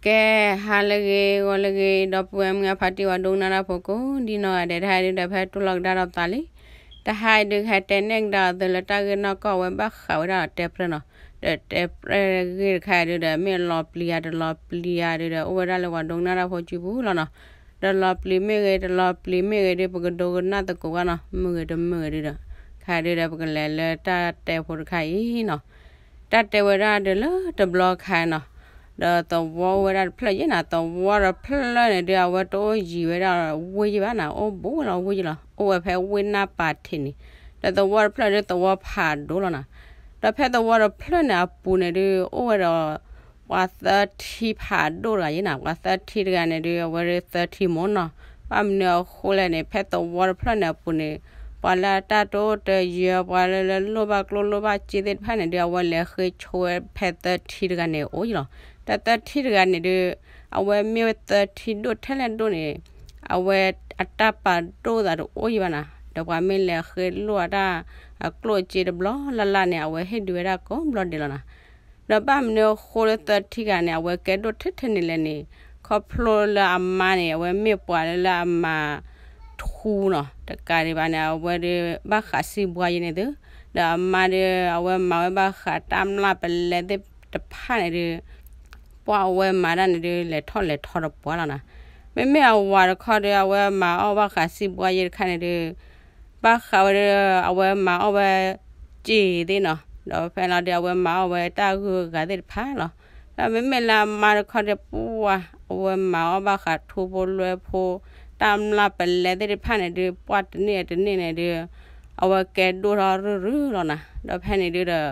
ကဲ, ဟါလၢအဂ့ၤ ဂီၤလၢအဂ့ၤ ဒီပုၢ်ဝဲၢ်မုၢ်အဖါတံၢ် ပှၤဒိကနၣ်တၢ်ဖိကိးဒံနီၢ်ဂၤဒဲး, တဟါအံၤဒုဒီး ဖဲတူၢ်လိာ်ကဒါဒီးသးလံ. တဟါအံၤဒု ကဟဲတဲနဲၣ်ကဒါအီၤသုလၢ တၢ်ဂ့ၢ်နီၢ်ကီၢ်အဝဲဘၣ်ဃးဝဲဒၣ်ဒီးတဲပြၢနီၤ. ဒီးတဲပြၢဂ့ၢ်တခါအံၤဒုဒီး မ့ၢ်လီၤပျံၤဧါ တလီၤပျံၤဧါဒုဒီး အိၣ်ဝဲဒၣ်လၢပှၤဒိကနၣ်တၢ်ဖိစုပူၤလီၤနီၤ. ဒီးလီၤပျံၤမ့ၢ်ဂ့ၤ တလီၤပျံၤမ့ၢ်ဂ့ၤဒု ပကဒိကနၣ်သကိးဘၣ်နီၤ, မုာ်ဂ့ၤတမုာ်ဂ့ၤဒုဒီး, ခါဒုဒီး ပကလဲၤလၢတၢ်တဲဖိတခါအံၤနီၤ. တၢ်တဲဝဲဒၣ်ဒုလၢတဘျီခါနီၤ, ဒီးသဝီအိၣ်ဝဲဒၣ်တဖျၢၣ်ယဲနီၤ, သဝီတဖျၢၣ်န့ၣ်ဒု အဝဲတအိၣ်ယံၤဝဲဒၣ်ဝ့ၢ်ယဲဘၣ်နီၤ, အိၣ်ဘူးလီၤဝ့ၢ်ယဲလီၤ, အိၣ်ဝဲဖဲဝ့ၢ်နၢ်ပၤထံးန့ၣ်, ဒီးသဝီတဖျၢၣ်ဒု သဝီဖးဒိၣ်လီၤနီၤ. ဒီးဖဲသဝီတဖျၢၣ်န့ၣ်အပူၤန့ၣ်ဒု အိၣ်ဝဲဒီး ပှၤသၢထံဖးဒိၣ်တဂၤယဲနီၤ, ပှၤသၢထံတဂၤန့ၣ်ဒု အဝဲဒုသၢထံမိၢ်နီၤ. ဘၣ်မနုၤအဃိလဲၣ်န့ၣ် ဖဲသဝီတဖျၢၣ်န့ၣ်အပူၤန့ၣ် ပှၤလၢအတၢ်တအိၣ်တယၢၤ ပှၤလၢလၢလိၣ်ဘၣ်ကျိၣ်လိၣ်ဘၣ်စ့သ့ၣ်တဖၣ်န့ၣ်ဒု အဝဲလဲၤဃ့ဆိဝဲဖဲသၢထံတဂၤန့ၣ်အအိၣ်ယဲလီၤ. ဒီးသၢထံတဂၤန့ၣ်ဒု အဝဲမ့ၢ်ဝဲသၢထံဒိၣ်ထဲလဲၣ်ဒိၣ်န့ၣ် အဝဲအတၢ်ပာ်ဒိၣ်သးတအိၣ်ယဲဘၣ်နီၤ, ဒီးပှၤမ့ၢ်လဲၤဃ့လိၣ်အတၢ် အကျိၣ်အစ့တဘျီလၢ်လၢ်န့ၣ် အဝဲဟ့ၣ်ဒုးဝဲဒၣ်ကိးဘျီဒဲးလီၤနီၤ. ဒီးဘၣ်မနုၤအဃိလၢသၢထံဂၤန့ၣ် အဝဲကဲဒိၣ်ထဲထဲန့ၣ်လဲၣ်န့ၣ်, ခီဖျိလၢအမါန့ၣ် အဝဲမ့ၢ်ပှၤလၢလၢအမၤထူနီၤ, တကးဒံးဘၣ်န့ၣ် အဝဲဒု ဘၣ်ဃးစံးဘှါယဲန့ၣ်သု, ဒီးအမါဒု အဝဲမၤဝဲဘၣ်ဃးတၢ်မျၢ်ပလဲသ့ၣ်တဖၣ်န့ၣ်ဒု ပှၤအဝဲမၤတၢ်န့ၣ်ဒု လဲၤထီၣ်လဲၤထီတပှၢ်လီၤနီၤ. မ့မ့ၢ်အဝၤတခီဒု အဝဲမၤအီၣ်ဘၣ်ဃးစံးဘှါယဲတခါန့ၣ်ဒု ဘၣ်ဃးဝဲဒု အဝဲမၤအီၣ်ဝဲ စ့သ့ၣ်နီၤ, ဒီးဖဲလီၤဒု အဝဲမၤအီၣ်ဝဲတၢ်ဂုၤအဂၤသ့ၣ်တဖၣ်လီၤ. ဒီးမ့မ့ၢ်လၢအမါတခီဒု ပှၤအဝဲမၤအီၣ်ဘၣ်ဃးထူဖိလွဲဖိ တၢ်မျၢ်ပလဲသ့ၣ်တဖၣ်န့ၣ်ဒု ပှၤတန့ၢ်တန့ၢ်န့ၣ်ဒု အဝဲကဲဒိၣ်ထီၣ်ရုၢ်ရုၢ်လီၤနီၤ. ဒီးဖဲန့ၣ်ဒုဒီး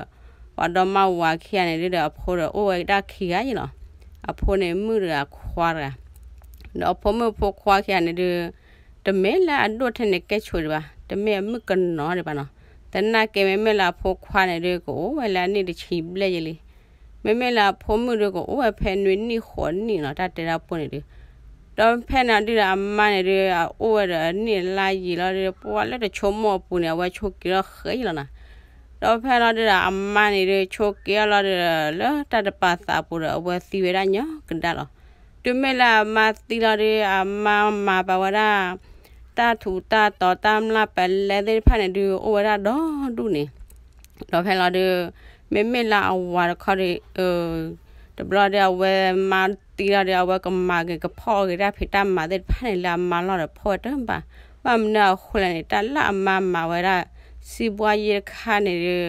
ပှၤဒီမါဝၤခံဂၤန့ၣ်ဒုဒီး အဖိဒီးအိၣ်ဝဲဒၣ်ခံဂၤယဲလီၤ. အဖိန့ၣ်မုၣ်တဂၤခွါတဂၤ, ဒီးအဖိမုၣ်ဖိခွါခံဂၤန့ၣ်ဒု တမ့ၢ်လၢအဒိၣ်ထဲန့ၣ်ကဲဆိးဒံးဘၣ်, တမ့ၢ်အမုၣ်ကနီၤဒံးဘၣ်နီၤ. သနာ်က့မ့မ့ၢ်လၢအဖိခွါန့ၣ်ဒု ကအိၣ်ဝဲလၢအနံၣ်တဆံဘျဲၣ်ယဲလံ. မ့မ့ၢ်လၢအဖိမုၣ်ဒု ကအိၣ်ဝဲဖဲနွံနံၣ်ဃိးနံၣ်နီၤ, တၢ်တဲတၢ်ဖိန့ၣ်ဒု ဒီးဖဲန့ၣ်ဒုဒီးအမါန့ၣ်ဒု အအိၣ်ဝဲဒီးအနံၣ်လါယံာ်လီၤဒု ပှၤလၢတဆိကမိၣ်အပူၤန့ၣ် အဝဲဆိးက့ၤထီၣ်ဃဲလီၤနီၤ. ဒီးဖဲလီၤဒုဒီးအမါန့ၣ်ဒု ဆိးက့ၤအီၤလီၤဒုဒီး လၢတၢ်တပာ်သးအပူၤဒီး အဝဲသံဝဲဒၣ်ညီကဒါလီၤ. တုၤမ့ၢ်လၢအမါသံလီၤဒု အမါမၤပာ်ဝဲဒၣ် တၢ်ထူးတၢ်တီၤတၢ်မျၢ်ပလဲသ့ၣ်တဖၣ်န့ၣ်ဒု အိၣ်ဝဲဒၣ်ဒီဒူၣ်န့ၣ် ဒီးဖဲလီၤဒု မ့မ့ၢ်လၢအဝၤတခီဒု တဘျီဒု အဝဲမါသံလီၤဒု အဝဲကမၤဂ့ၤကဖီၣ်ဂ့ၤတၢ်ဖံးတၢ်မၤသ့ၣ်တဖၣ်န့ၣ် လၢအမါလီၢ်ဒီးဖီၣ်ဝဲတဘၣ်. ဘၣ်မနုၤအဃိလဲၣ်န့ၣ် တၢ်လၢအမါမၤဝဲဒၣ် စံးဘှါယဲတခါန့ၣ်ဒု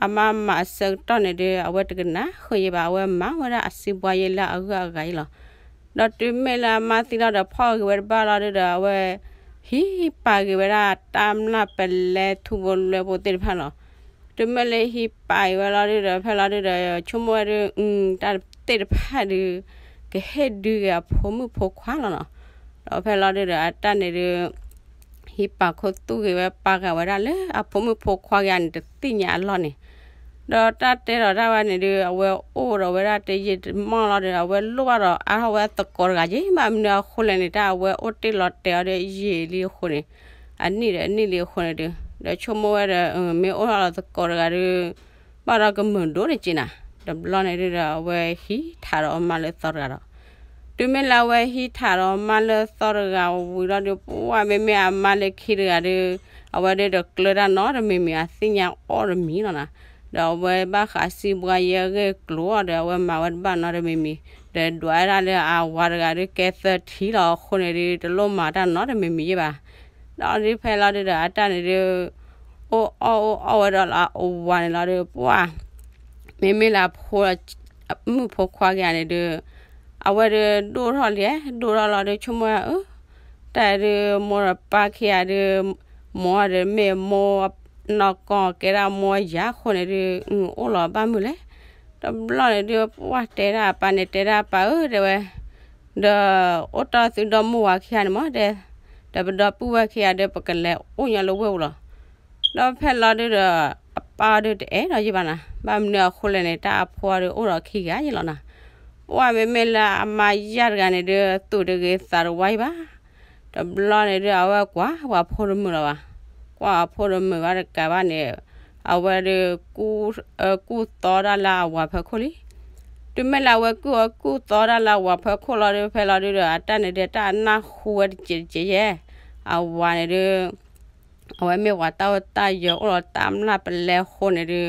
အမါမၤအဆၢကတီၢ်န့ၣ်ဒု အဝဲတကနၣ်ဃုာ်ယဲဘၣ်, အဝဲမၤဝဲဒၣ်အစံးဘှါယဲလၢအဂုၤအဂၤအံၤလီၤ. ဒီးတုၤမ့ၢ်လၢအမါသံလီၤဒီးဖီၣ်ဂ့ၤဝဲတဘၣ်လီၤဒုဒီး အဝဲဟံးပာ်က့ၤဝဲဒၣ်တၢ်မျၢ်ပလဲထူဖိလွဲဖိသ့ၣ်တဖၣ်လီၤ. တုၤမ့ၢ်လၢဟံးပာ်က့ၤဝဲလီၤဒုဒီး ဖဲလီၤဒုဒီး ဆိကမိၣ်ဝဲဒု တၢ်သ့ၣ်တဖၣ်ဒု ကဟ့ၣ်ဒုးက့ၤအဖိမုၣ်ဖိခွါလီၤနီၤ. ဒီးဖဲလီၤဒုဒီး အတၢ်န့ၣ်ဒု ဟံးပာ်ခူသူၣ်ဂ့ၤဝဲ ပာ်ဃာ်ဝဲဒၣ်လၢအဖိမုၣ်ဖိခွါက့ၤန့ၣ် တသ့ၣ်ညါအလီၢ်န့ၣ်, ဒီးတၢ်တဲဒီးတၢ်ဝဲန့ၣ်ဒု အဝဲအိၣ်ဒီးဝဲဒၣ်တယံာ်တမီၢ်လီၤဒီး အဝဲလိၣ်ဘၣ်ဒီးအါထီၣ်ဝဲသကိးတဂၤက့ၤ, ဘၣ်မနုၤအဃိလဲၣ်န့ၣ် တၢ်အဝဲအိၣ်တ့ၢ်လီၤတဲာ်အီၤဒီးယံာ်လံအဃိန့ၣ်, အနံၣ်ဒီးအနံၣ်လံအဃိန့ၣ်ဒု, ဒီးဆိကမိၣ်ဝဲဒီး မ့ၢ်အိၣ်ထီၣ်လီၤသကိးတဂၤဒု ဘၣ်ဒီးကမုာ်ဒိၣ်တက့ၢ်နၤ. တဘျီန့ၣ်ဒုဒီး အဝဲဟံးထးဒီးအမါလၢသီတဂၤဒီး တုၤမ့ၢ်လၢအဝဲဟံးထးဒီးအမါလၢသီတဂၤဝံၤလီၤဒု ပှၢ်မ့မ့ၢ်အမါလၢခံတဂၤဒု အဝဲဒုဒီးကျၢတၢ်နီတမံၤမံၤ အသ့ၣ်ညါအီၣ်တမံၤလီၤနၤ. ဒီးအဝဲဘၣ်ဃးစံးဘှါယဲအဂ့ၢ်ကျိၤအီၤဒီး အဝဲမၤဝဲတဘၣ်နီတမံၤမံၤ, ဒီးဒွးဝဲဒၣ်လၢအဝၤတဂၤဒု ကဲသၢထံလီၤအဃိန့ၣ်ဒု တလိၣ်မၤတၢ်နီတမံၤမံၤယဲဘၣ်. ဒီးဒုဖဲလီၤဒုဒီး အတၢ်န့ၣ်ဒု အိၣ်အီၣ်အိၣ်အီၣ်ဝဲဒီးလၢအဝၤန့ၣ်လီၤဒု ပှၢ် မ့မ့ၢ်လၢအဖိ မုၣ်ဖိခွါခံဂၤန့ၣ်ဒု အဝဲဒုဒိၣ်ထီၣ်လံ, ဒိၣ်ထီၣ်လီၤဒု ဆိကမိၣ်ဝဲ အၢ တၢ်ဒု မိၢ်ဒီးပၢ်ခံဂၤဒု မိၢ်ဒီးမ့ၢ်မိၢ်နီၢ်ကီၢ် ကဲဒၣ်မိၢ်ယၤအဃိန့ၣ်ဒု အိၣ်လီၤဘၣ်မုာ်လဲၣ်. တဘျီန့ၣ်ဒု ပှၢ်တဲဒၣ်အပၢ်န့ၣ် တဲဒၣ်အပၢ်ဧၢ တဲဝဲ, ဒီးအိၣ်တီၢ်သုဒီမိၢ်ဝၤခံဂၤန့ၣ်မး တဲ, ဒီးပဒီပုၢ်ဝဲၢ်ခံဂၤဒု ပကလဲၤအိၣ်ညီလၢဝ့ၢ်ပူၤလီၤ. ဒီးဖဲလီၤဒုဒီး အပၢ်အီၤဒုတအဲၣ်ဒိးယဲဘၣ်နၤ, ဘၣ်မနုၤအဃိလဲၣ်န့ၣ် တၢ်အဖိအီၤဒုအိၣ်ဒီးခံဂၤယဲလီၤနၤ. ပှၢ်မ့မ့ၢ်လၢအမါယၤတဂၤန့ၣ်ဒု သူၣ်တဂ့ၤသးတဝါယဲဘၣ်. တဘျီန့ၣ်ဒု အဝဲကွၢ်ပှၤဖိတမုာ်လီၤဘၣ်, ကွၢ်ပှၤဖိတမုာ်ဘၣ်တကးဘၣ်န့ၣ်, အဝဲဒု ကူၣ်သီဒၣ်လၢအဝၤဖီခိၣ်လံ. တုၤမ့ၢ်လၢအဝဲကူၣ်အီၣ်ကူၣ်သီဒၣ်လၢအဝၤဖီခိၣ်လီၤဒီး ဖဲလီၤဒုဒီး အတၢ်န့ၣ်ဒီး တၢ်နၢ်ဟူဝဲတစဲးတစဲးယဲၢ်, အဝၤန့ၣ်ဒု အဝဲမ့ၢ်ပှၤတၢ်အိၣ်တၢ်ယၢၤအိၣ်လီၤတၢ်မျၢ်ပလဲအဃိန့ၣ်ဒု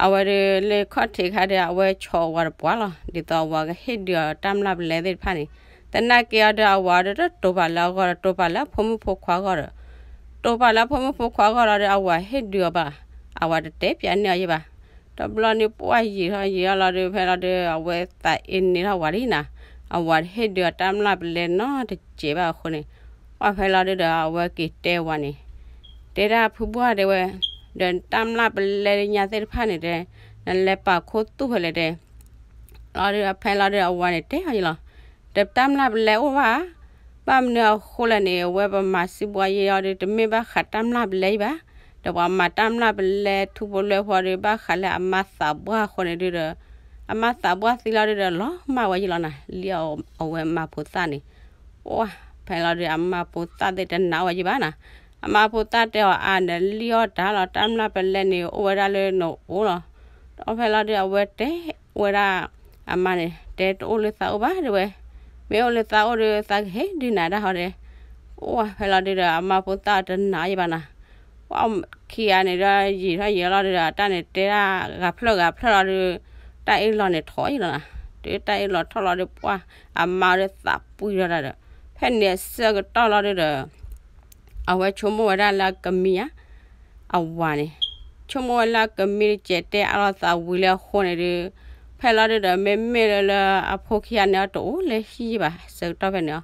အဝဲဒုးလၢခီၣ်ထံးခါဒီး အဝဲဆီၣ်အဝၤတပှၢ်လီၤ. ဒ်သိးအဝၤကဟ့ၣ်ဒုးအီၤတၢ်မျၢ်ပလဲသ့ၣ်တဖၣ်န့ၣ်, သနာ်က့အီၤဒီး အဝၤဒီးတတိၤပာ်လၢအဂီၢ်ဒီး တိၤပာ်လၢအဖိမုၣ်ဖိခွါအဂီၢ်ဒီး, တိၤပာ်လၢအဖိမုၣ်ဖိခွါအဂီၢ်လီၤဒီး အဝၤဟ့ၣ်ဒုးအီၤဘၣ်, အဝၤတတဲပျးန့ၢ်အီၤယဲၢ်ဘၣ်. တဘျီန့ၣ်ပှၢ်ယံာ်ထီၣ်ယံာ်ထီၣ်လီၤဒီး ဖဲလီၤဒုး အဝဲသးအ့န့ၢ်ထီၣ်ဝၤလံနၤ, အဝၤတဟ့ၣ်ဒုးအီၤတၢ်မျၢ်ပလဲနီတစဲးဘၣ်အဃိန့ၣ်, ပှၢ်ဖဲလီၤဒုဒီး အဝဲက့ၤတဲဝၤန့ၣ်, တဲဒၣ်ဖုဘှၢ်တဲဝဲ, ဒီးတၢ်မျၢ်ပလဲညါသ့ၣ်တဖၣ်န့ၣ်တဲ, နလဲၤပာ်ခူသူၣ်ဖဲလဲၣ်တဲ လီၤဒုး ဖဲလီၤဒုး အဝၤန့ၣ်တဲအီၤယဲၢ်လီၤ. ဒီးတၢ်မျၢ်ပလဲအိၣ်ဘၣ်, ဘၣ်မနုၤအဃိလဲၣ်န့ၣ် အဝဲပမၤစံးဘှါယဲၢ်အီၤဒီး တမ့ၢ်ဘၣ်ဃးတၢ်မျၢ်ပလဲယဲၢ်ဘၣ်, ဒီးပှၤမၤတၢ်မျၢ်ပလဲထူဖိလွဲဖိဒီး ဘၣ်ဃးလၢအမါသးပှၢ်အဃိန့ၣ်ဒုဒီး, အမါသးပှၢ်သံလီၤဒုဒီး လီၤမၢ်ဝဲယဲၢ်လီၤနၤ, လံအီၤအဝဲမါဖိသၣ်န့ၣ်, ပှၢ်ဖဲလီၤဒုး အမါဖိသၣ်သ့ၣ်တနာ်ဝဲယဲၢ်ဘၣ်နၤ, အမါဖိသၣ်တဲအီၤအါန့ၣ် လံအီၣ်တၢ်လီၤ တၢ်မျၢ်ပလဲန့ၣ် အိၣ်ဝဲဒၣ်လၢနအိၣ်လီၤ. ဒီးဖဲလီၤဒုး အဝဲတဲဝဲဒၣ်အမါန့ၣ် တဲတအိၣ်လၢသးအိၣ်ဘၣ်တဲဝဲ, မ့ၢ်အိၣ်လၢသးအိၣ်ဒီး သးကဟ့ၣ်ဒုးနၤဒၣ်ဟီဒီး, ပှၢ်ဖဲလီၤဒုဒီး အမါဖိသၣ်တနာ်ယဲၢ်ဘၣ်နၤ, ပှၢ်ခံဂၤန့ၣ်ဒီး ယံာ်ထီၣ်ယံာ်လီၤဒုဒီး အတၢ်န့ၣ်တဲဒၣ်ဂၤဖျၢၣ်ဂၤဖျၢၣ်လီၤဒုး, တၢ်အ့ၣ်လိာ်န့ၣ်ထီၣ်ယဲၢ်လီၤနၤ, တုၤတၢ်အ့ၣ်လိာ်ထီၣ်လီၤဒုး ပှၢ်အမါဒီးသးပှံၢ်ထီၣ်တၢ်ဒီး, ဖဲန့ၣ်အဆၢကတီၢ်လီၤဒုဒီး အဝဲဆိကမိၣ်ဝဲဒၣ်လၢအကမံဧါ, အဝၤန့ၣ်, ဆိကမိၣ်ဝဲလၢအကမံတစဲးတဲအါလီၤသးဝံၤလၢအဃိန့ၣ်ဒုး, ဖဲလီၤဒုဒီး မ့မ့ၢ်လၢလၢအဖိခံဂၤန့ၣ်အတအိၣ်လၢဟံၣ်ဘၣ် ဆၢကတီၢ်ဖဲန့ၣ်အီၤ,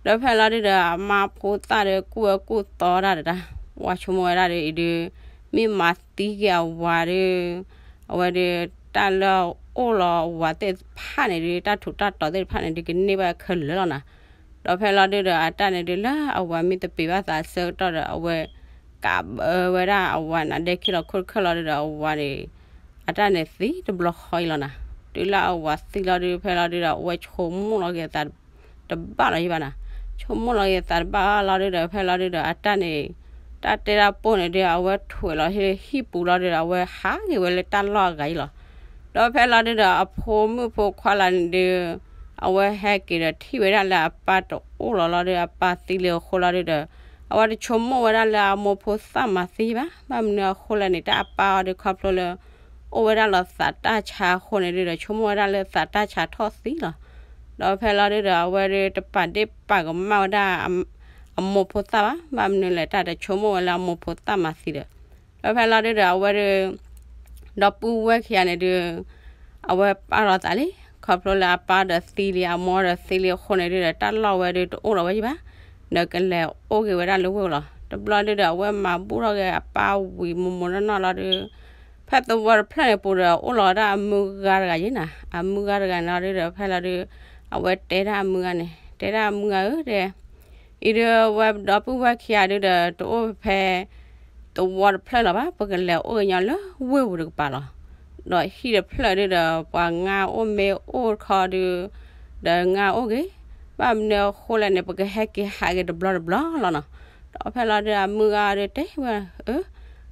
ဒီးဖဲလီၤဒုဒီး အမါဖိသၣ်ဒီးကူၣ်ဝဲကူၣ်သီဒၣ်ဒီးတၢ်, ပှၢ်ဆိကမိၣ်ဝဲဒၣ်ဒီးအံၤဒုး, မ့ၢ်မၤသံက့ၤအဝၤဒုး, အဝဲဒုး တၢ်လၢအအိၣ်လီၤအဝၤသ့ၣ်တဖၣ်န့ၣ်ဒုး တၢ်ထူးတၢ်တီၤသ့ၣ်တဖၣ်န့ၣ်ဒုး ကန့ၢ်ဘၣ်ခဲလၢာ်လီၤနၤ, ဒီးဖဲလီၤဒုဒီး အတၢ်န့ၣ်ဒုး လၢအဝၤမ့ၢ်တပ့ၤဘၣ်သးဆၢကတီၢ်ဒီး အဝဲ ကးဘၢဝဲဒၣ်အဝၤနၤ ဒဲခံလီၤခိၣ်တခၢၣ်လီၤဒုဒီး အဝၤန့ၣ် အတၢ်န့ၣ်သံတဘျီဃီအံၤလီၤနၤ, တုၤလၢအဝၤသံလီၤဒုး ဖဲလီၤဒုဒီး အဝဲဆိကမိၣ်လီၤက့ၤအသးတဘၣ်လီၤယဲၢ်ဘၣ်နၤ, ဆိကမိၣ်လီၤက့ၤအသးတဘၣ်လီၤဒုဒီး ဖဲလီၤဒုဒီး အတၢ်န့ၣ် တၢ်တဲတၢ်ပိၢ်န့ၣ်ဒုး အဝဲထွဲးလီၤဟံၣ်ပူၤလီၤဒုဒီး အဝဲဟးက့ၤဝဲလၢတၢ်လီၢ်အဂၤအံၤလီၤ. ဒီးဖဲလီၤဒုဒီး အဖိမုၣ်ဖိခွါလၢန့ၣ်ဒုး အဝဲဟဲက့ၤဒီးထံၣ်ဝဲဒၣ်လၢအပၢ်တအိၣ်လီၤလီၤဒီး အပၢ်သံလံအဃိလီၤဒုဒီး အဝဲတဆိကမိၣ်ဝဲဒၣ်လၢအမိၢ်ဖိသၣ်မၤသံဘၣ်, ဘၣ်မနုၤအဃိလဲၣ်န့ၣ် တၢ်အပၢ်အီၤဒုးခီဖျိလၢ အိၣ်ဝဲဒၣ်လီၤသးတၢ်ဆါအဃိန့ၣ်ဒုဒီး ဆိကမိၣ်ဝဲဒၣ်လၢသးတၢ်ဆါထီၣ်သံလီၤ. ဒီးဖဲလီၤဒုဒီး အဝဲဒုးတပာ်ဒ့ၣ်ပာ်ကမၣ်ဝဲဒၣ် အမိၢ်ဖိသၣ်ဘၣ်, ဘၣ်မနုၤလဲၣ် တၢ်တဆိကမိၣ်ဝဲလၢအမိၢ်ဖိသၣ်မၤသံဒီး ဒီးဖဲလီၤဒုဒီး အဝဲဒုး ဒီပုၢ်ဝဲၢ်ခံဂၤန့ၣ်ဒုး အဝဲပာ်လီၤသးလံ, ခီဖျိလၢအပၢ်ဒီးသံလံ အမိၢ်ဒီးသံလံအဃိန့ၣ်ဒုဒီး တၢ်လီၢ်ဝဲဒုးတအိၣ်လီၤဝဲယဲၢ်ဘၣ်, ဒီးကလဲၤအိၣ်က့ၤဝဲဒၣ်လၢဝ့ၢ်ပူၤလီၤ. တဘျီဒုဒီး အဝဲမၤဘူၣ်ထီၣ်က့ၤအပၢ်ဝံၤမိၢ်မိၢ်နီၢ်နီၢ်လီၤဒုး ဖဲသဝီတဖျၢၣ်န့ၣ်ပူၤဒီး အိၣ်လီၤဝဲဒၣ်အမုၢ်ဂၤတဂၤယဲၢ်နၤ, အမုၢ်ဂၤတဂၤန့ၣ်လီၤဒုဒီး ဖဲလီၤဒုး အဝဲတဲဒၣ်အမုၢ်ဂၤန့ၣ် တဲဒၣ်အမုၢ်ဂၤဧၢတဲ အံၤဒုး အဝဲဒီပုၢ်ဝဲၢ်ခံဂၤဒုဒီး တအိၣ်ဖဲသဝီတဖျၢၣ်လၢၤဘၣ်, ပကလဲၤအိၣ်ကညီလၢဝ့ၢ်ပူၤတကပၤလီၤ. ဒီးဟံၣ်တဖျၢၣ်ဒုဒီး ပှၤငါအိၣ်မ့ၢ်အိၣ်တခီဒုး ဒီးငါအိၣ်ဂ့ၤ, ဘၣ်မနုၤအဃိလဲၣ်န့ၣ် ပကဟဲက့ၤဟးက့ၤတဘျီတဘျီလီၤနီၤ. ဒီးဖဲလီၤဒုဒီး အမုၢ်ဂၤဒုးတဲဝဲ အၢ ဂ့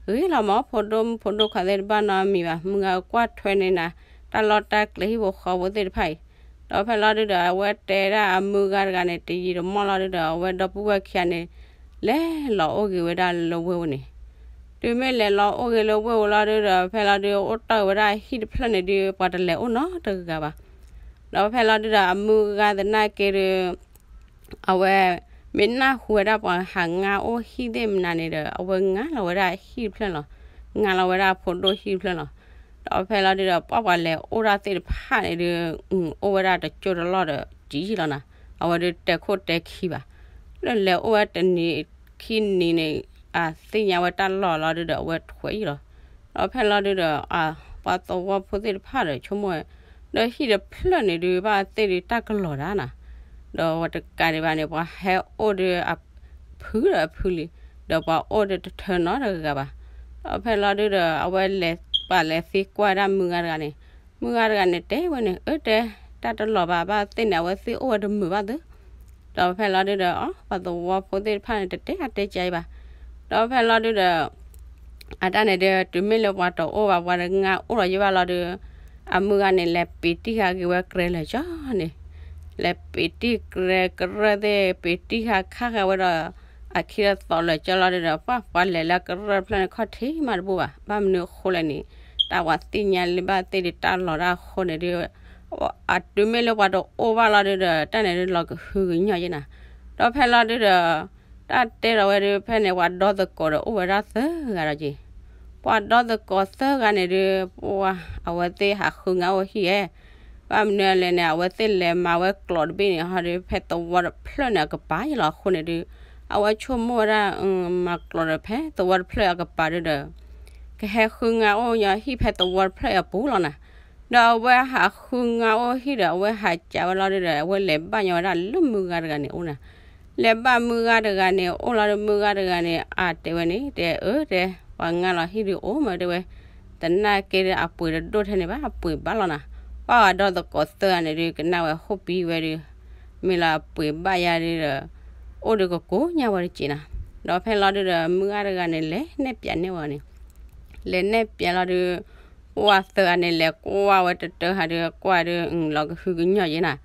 ၤလီၤမး ဖိဒိၣ်မုၣ်ဖိဒိၣ်ခွါသ့ၣ်တဘၣ်နီတမံၤဘၣ်, မုၢ်ဂၤကွၢ်ထွဲန့ၢ်နၤ တၢ်လီၢ်တၢ်ကျဲဟံၣ်ဖိဃီဖိသ့ၣ်တဖၣ်အံၤ. ဒီးဖဲလီၤဒုဒီး အဝဲတဲဒၣ်အမုၢ်ဂၤတဂၤန့ၣ် တယံာ်တမီၢ်လီၤဒုဒီး အဝဲဒီပုၢ်ဝဲၢ်ခံဂၤန့ၣ် လဲၤလီၤအိၣ်ဂ့ၤဝဲဒၣ်လၢဝ့ၢ်ပူၤန့ၣ်. တုၤမ့ၢ်လဲၤလီၤအိၣ်ဂ့ၤလၢဝ့ၢ်ပူၤလီၤဒုဒီး ဖဲလီၤဒုး အိၣ်တ့ၢ်ဝဲဒၣ်ဟံၣ်တဖျၢၣ်န့ၣ်ဒုး ပှၤတလဲၤအိၣ်နီတဂၤဘၣ်. ဒီးဖဲလီၤဒုဒီး အမုၢ်ဂၤသနာ်က့ဒုး အဝဲမ့ၢ်နၢ်ဟူဝဲဒၣ်ပှၤဟးငါအိၣ်ဟံၣ်သ့ၣ်မနုၤန့ၣ်ဒီး အဝဲငါလီၤဝဲဒၣ်ဟံၣ်တဖျၢၣ်လီၤ. ငါလီၤဝဲဒၣ်ဖိဒိၣ်ဟံၣ်တဖျၢၣ်လီၤ. ဒီးဖဲလီၤဒုဒီး ပှၢ်ပှၤလဲၤအိၣ်ဒၣ်သ့ၣ်တဖၣ်န့ၣ်ဒုး အိၣ်ဝဲဒၣ်တကၠိတလီၢ်ဒီး ကံလီၤနၤ. အဝဲဒုးတဲခိၣ်တဲခံဘၣ်. လၢလဲၤအိၣ်ဝဲတနံၤခံနံၤန့ၣ် အသ့ၣ်ညါဝဲတၢ်လီၢ်လီၤဒုဒီး အဝဲထွဲအံၤလီၤ. ဒီးဖဲလီၤဒုဒီး ပှၤသဝီဖိသ့ၣ်တဖၣ်ဒီး ဆိကမိၣ်ဝဲ ဒီးဟံၣ်တဖျၢၣ်န့ၣ်ဒုး ဘၣ်သ့ၣ်ဒုးတၢ်ကလီၤတၢ်နၤ. ဒီးဝဲတကးဒံးဘၣ်န့ၣ် ပှၤဟဲအိၣ်ဒုးအဖုဒီးအဖုလံ, ဒီးပှၤအိၣ်ဒုးတထၢနီတဂၤဘၣ်. ဒီးဖဲလီၤဒုဒီး အဝဲလဲၤပာ်လဲၤသံကွၢ်ဒၣ်မုၢ်ဂၤတဂၤန့ၣ်, မုၢ်ဂၤတဂၤန့ၣ်တဲဝဲန့ၣ် အၢတဲ တၢ်တလီၤဘၣ် ဘၣ်သ့ၣ်န့ၣ် အဝဲသ့ၣ်အိၣ်ဝဲတမုာ်ဘၣ်သု ဒီးဖဲလီၤဒုဒီး အပှၤသဝီဖိသ့ၣ်တဖၣ်န့ၣ် တတဲအါတဲကါအံၤဘၣ်. ဒီးဖဲလီၤဒုဒီး အတၢ်န့ၣ်ဒီး တုၤမ့ၢ်လၢပှၤတအိၣ်ဘၣ် ပှၤတငါအိၣ်လီၤယဲၢ်ဘၣ်လီၤဒုး အမုၢ်ဂၤန့ၣ် လဲၤပ့ၤတံၢ်ဃာ်က့ၤဝဲကြဲလၢာ်ကၠီန့ၣ်, လဲၤပ့ၤတံၢ်ကြဲကရၢၢ်သ့ၣ် ပ့ၤတံၢ်ဃာ်ခါဃာ်ဝဲဒီး အခံဒီးသီးလၢာ်ကၠီလီၤဒုဒီး ပှၤပှၤလဲၤလၢကရၢၢ်တဖျၢၣ်န့ၣ် ခီၣ်ထံးမးတဘူၣ်ဘၣ်. ဘၣ်မနုၤအဃိလဲၣ်န့ၣ် တၢ်ပှၤသ့ၣ်ညါလံဘၣ်သ့ၣ်ဒီး တၢ်လီၤတၢ်အဃိန့ၣ်ဒု အတုၤမ့ၢ်လၢပှၤတအိၣ်ဘၣ်လီၤဒုဒီး တၢ်န့ၣ်ဒု လီၤကဟုကညီၢ်ယဲနၤ. ဒီးဖဲလီၤဒုဒီး တၢ်တဲဒီးဝဲဒု ဖဲန့ၣ် ပှၤဒီသကိးဒီးအိၣ်ဝဲဒၣ်သၢဂၤဒီးက့ၤ, ပှၤဒီသကိးသၢဂၤန့ၣ်ဒု ပှၤ အဝဲသ့ၣ်ဟးဃုငါအိၣ်ဟံၣ်ဧဲ, ဘၣ်မနုၤလဲၣ်န့ၣ် အဝဲသ့ၣ်လဲၤမၤဝဲကျိးတဘ့ၣ်န့ၣ် ဟီဒု ဖဲသဝီတဖျၢၣ်န့ၣ် အကပၤယလီၤအဃိန့ၣ်ဒု အဝဲဆိကမိၣ်ဝဲဒၣ် မၤကျိးဒီးဖဲသဝီတဖျၢၣ်အကပၤဒုဒီး ကဟဲဃုငါအိၣ်ညီဟံၣ်ဖဲသဝီတဖျၢၣ်အပူၤလီၤနၤ. ဒီးအဝဲဟးဃုငါအိၣ်ဟံၣ်ဒီး အဝဲဟးကးဝဲလီၤဒုဒီး အဝဲလဲၤဘၣ်ညီဝဲဒၣ်လၢမုၢ်ဂၤတဂၤန့ၣ်အိၣ်နၤ. လဲၤဘၣ်မုၢ်ဂၤတဂၤန့ၣ် အိၣ်လီၤဒု မုၢ်ဂၤတဂၤန့ၣ် အတဲဝဲန့ၣ် တဲအၢတဲ ပှၤငါလီၤဟံၣ်ဒုအိၣ်မးတဲဝဲ, သနာ်က့ဒုအပှ့ၤတဒိၣ်ထဲန့ၣ်ဘၣ် အပှ့ၤဘၣ်လီၤနၤ. ပှၤဂၤဒီသကိးသၢဂၤန့ၣ်ဒု ကနၣ်ဝဲဟီၣ်ပံၤဝဲဒု မ့ၢ်လၢအပှ့ၤဘၣ်ယါဒုဒီး အိၣ်ဒုကကိးညါဝဲတက့ၢ်နၤ. ဒီးဖဲလီၤဒုဒီး မုၢ်ဂၤတဂၤန့ၣ် လဲၤနဲၣ်ပၠးန့ၢ်ဝဲန့ၣ် လဲၤနဲၣ်ပၠးလီၤဒု ပှၤသၢဂၤန့ၣ် လဲၤကွၢ်ဝဲတတၢဟးဒု ကွၢ်ဒု လီၤကဟုကညီၢ်ယဲနၤ.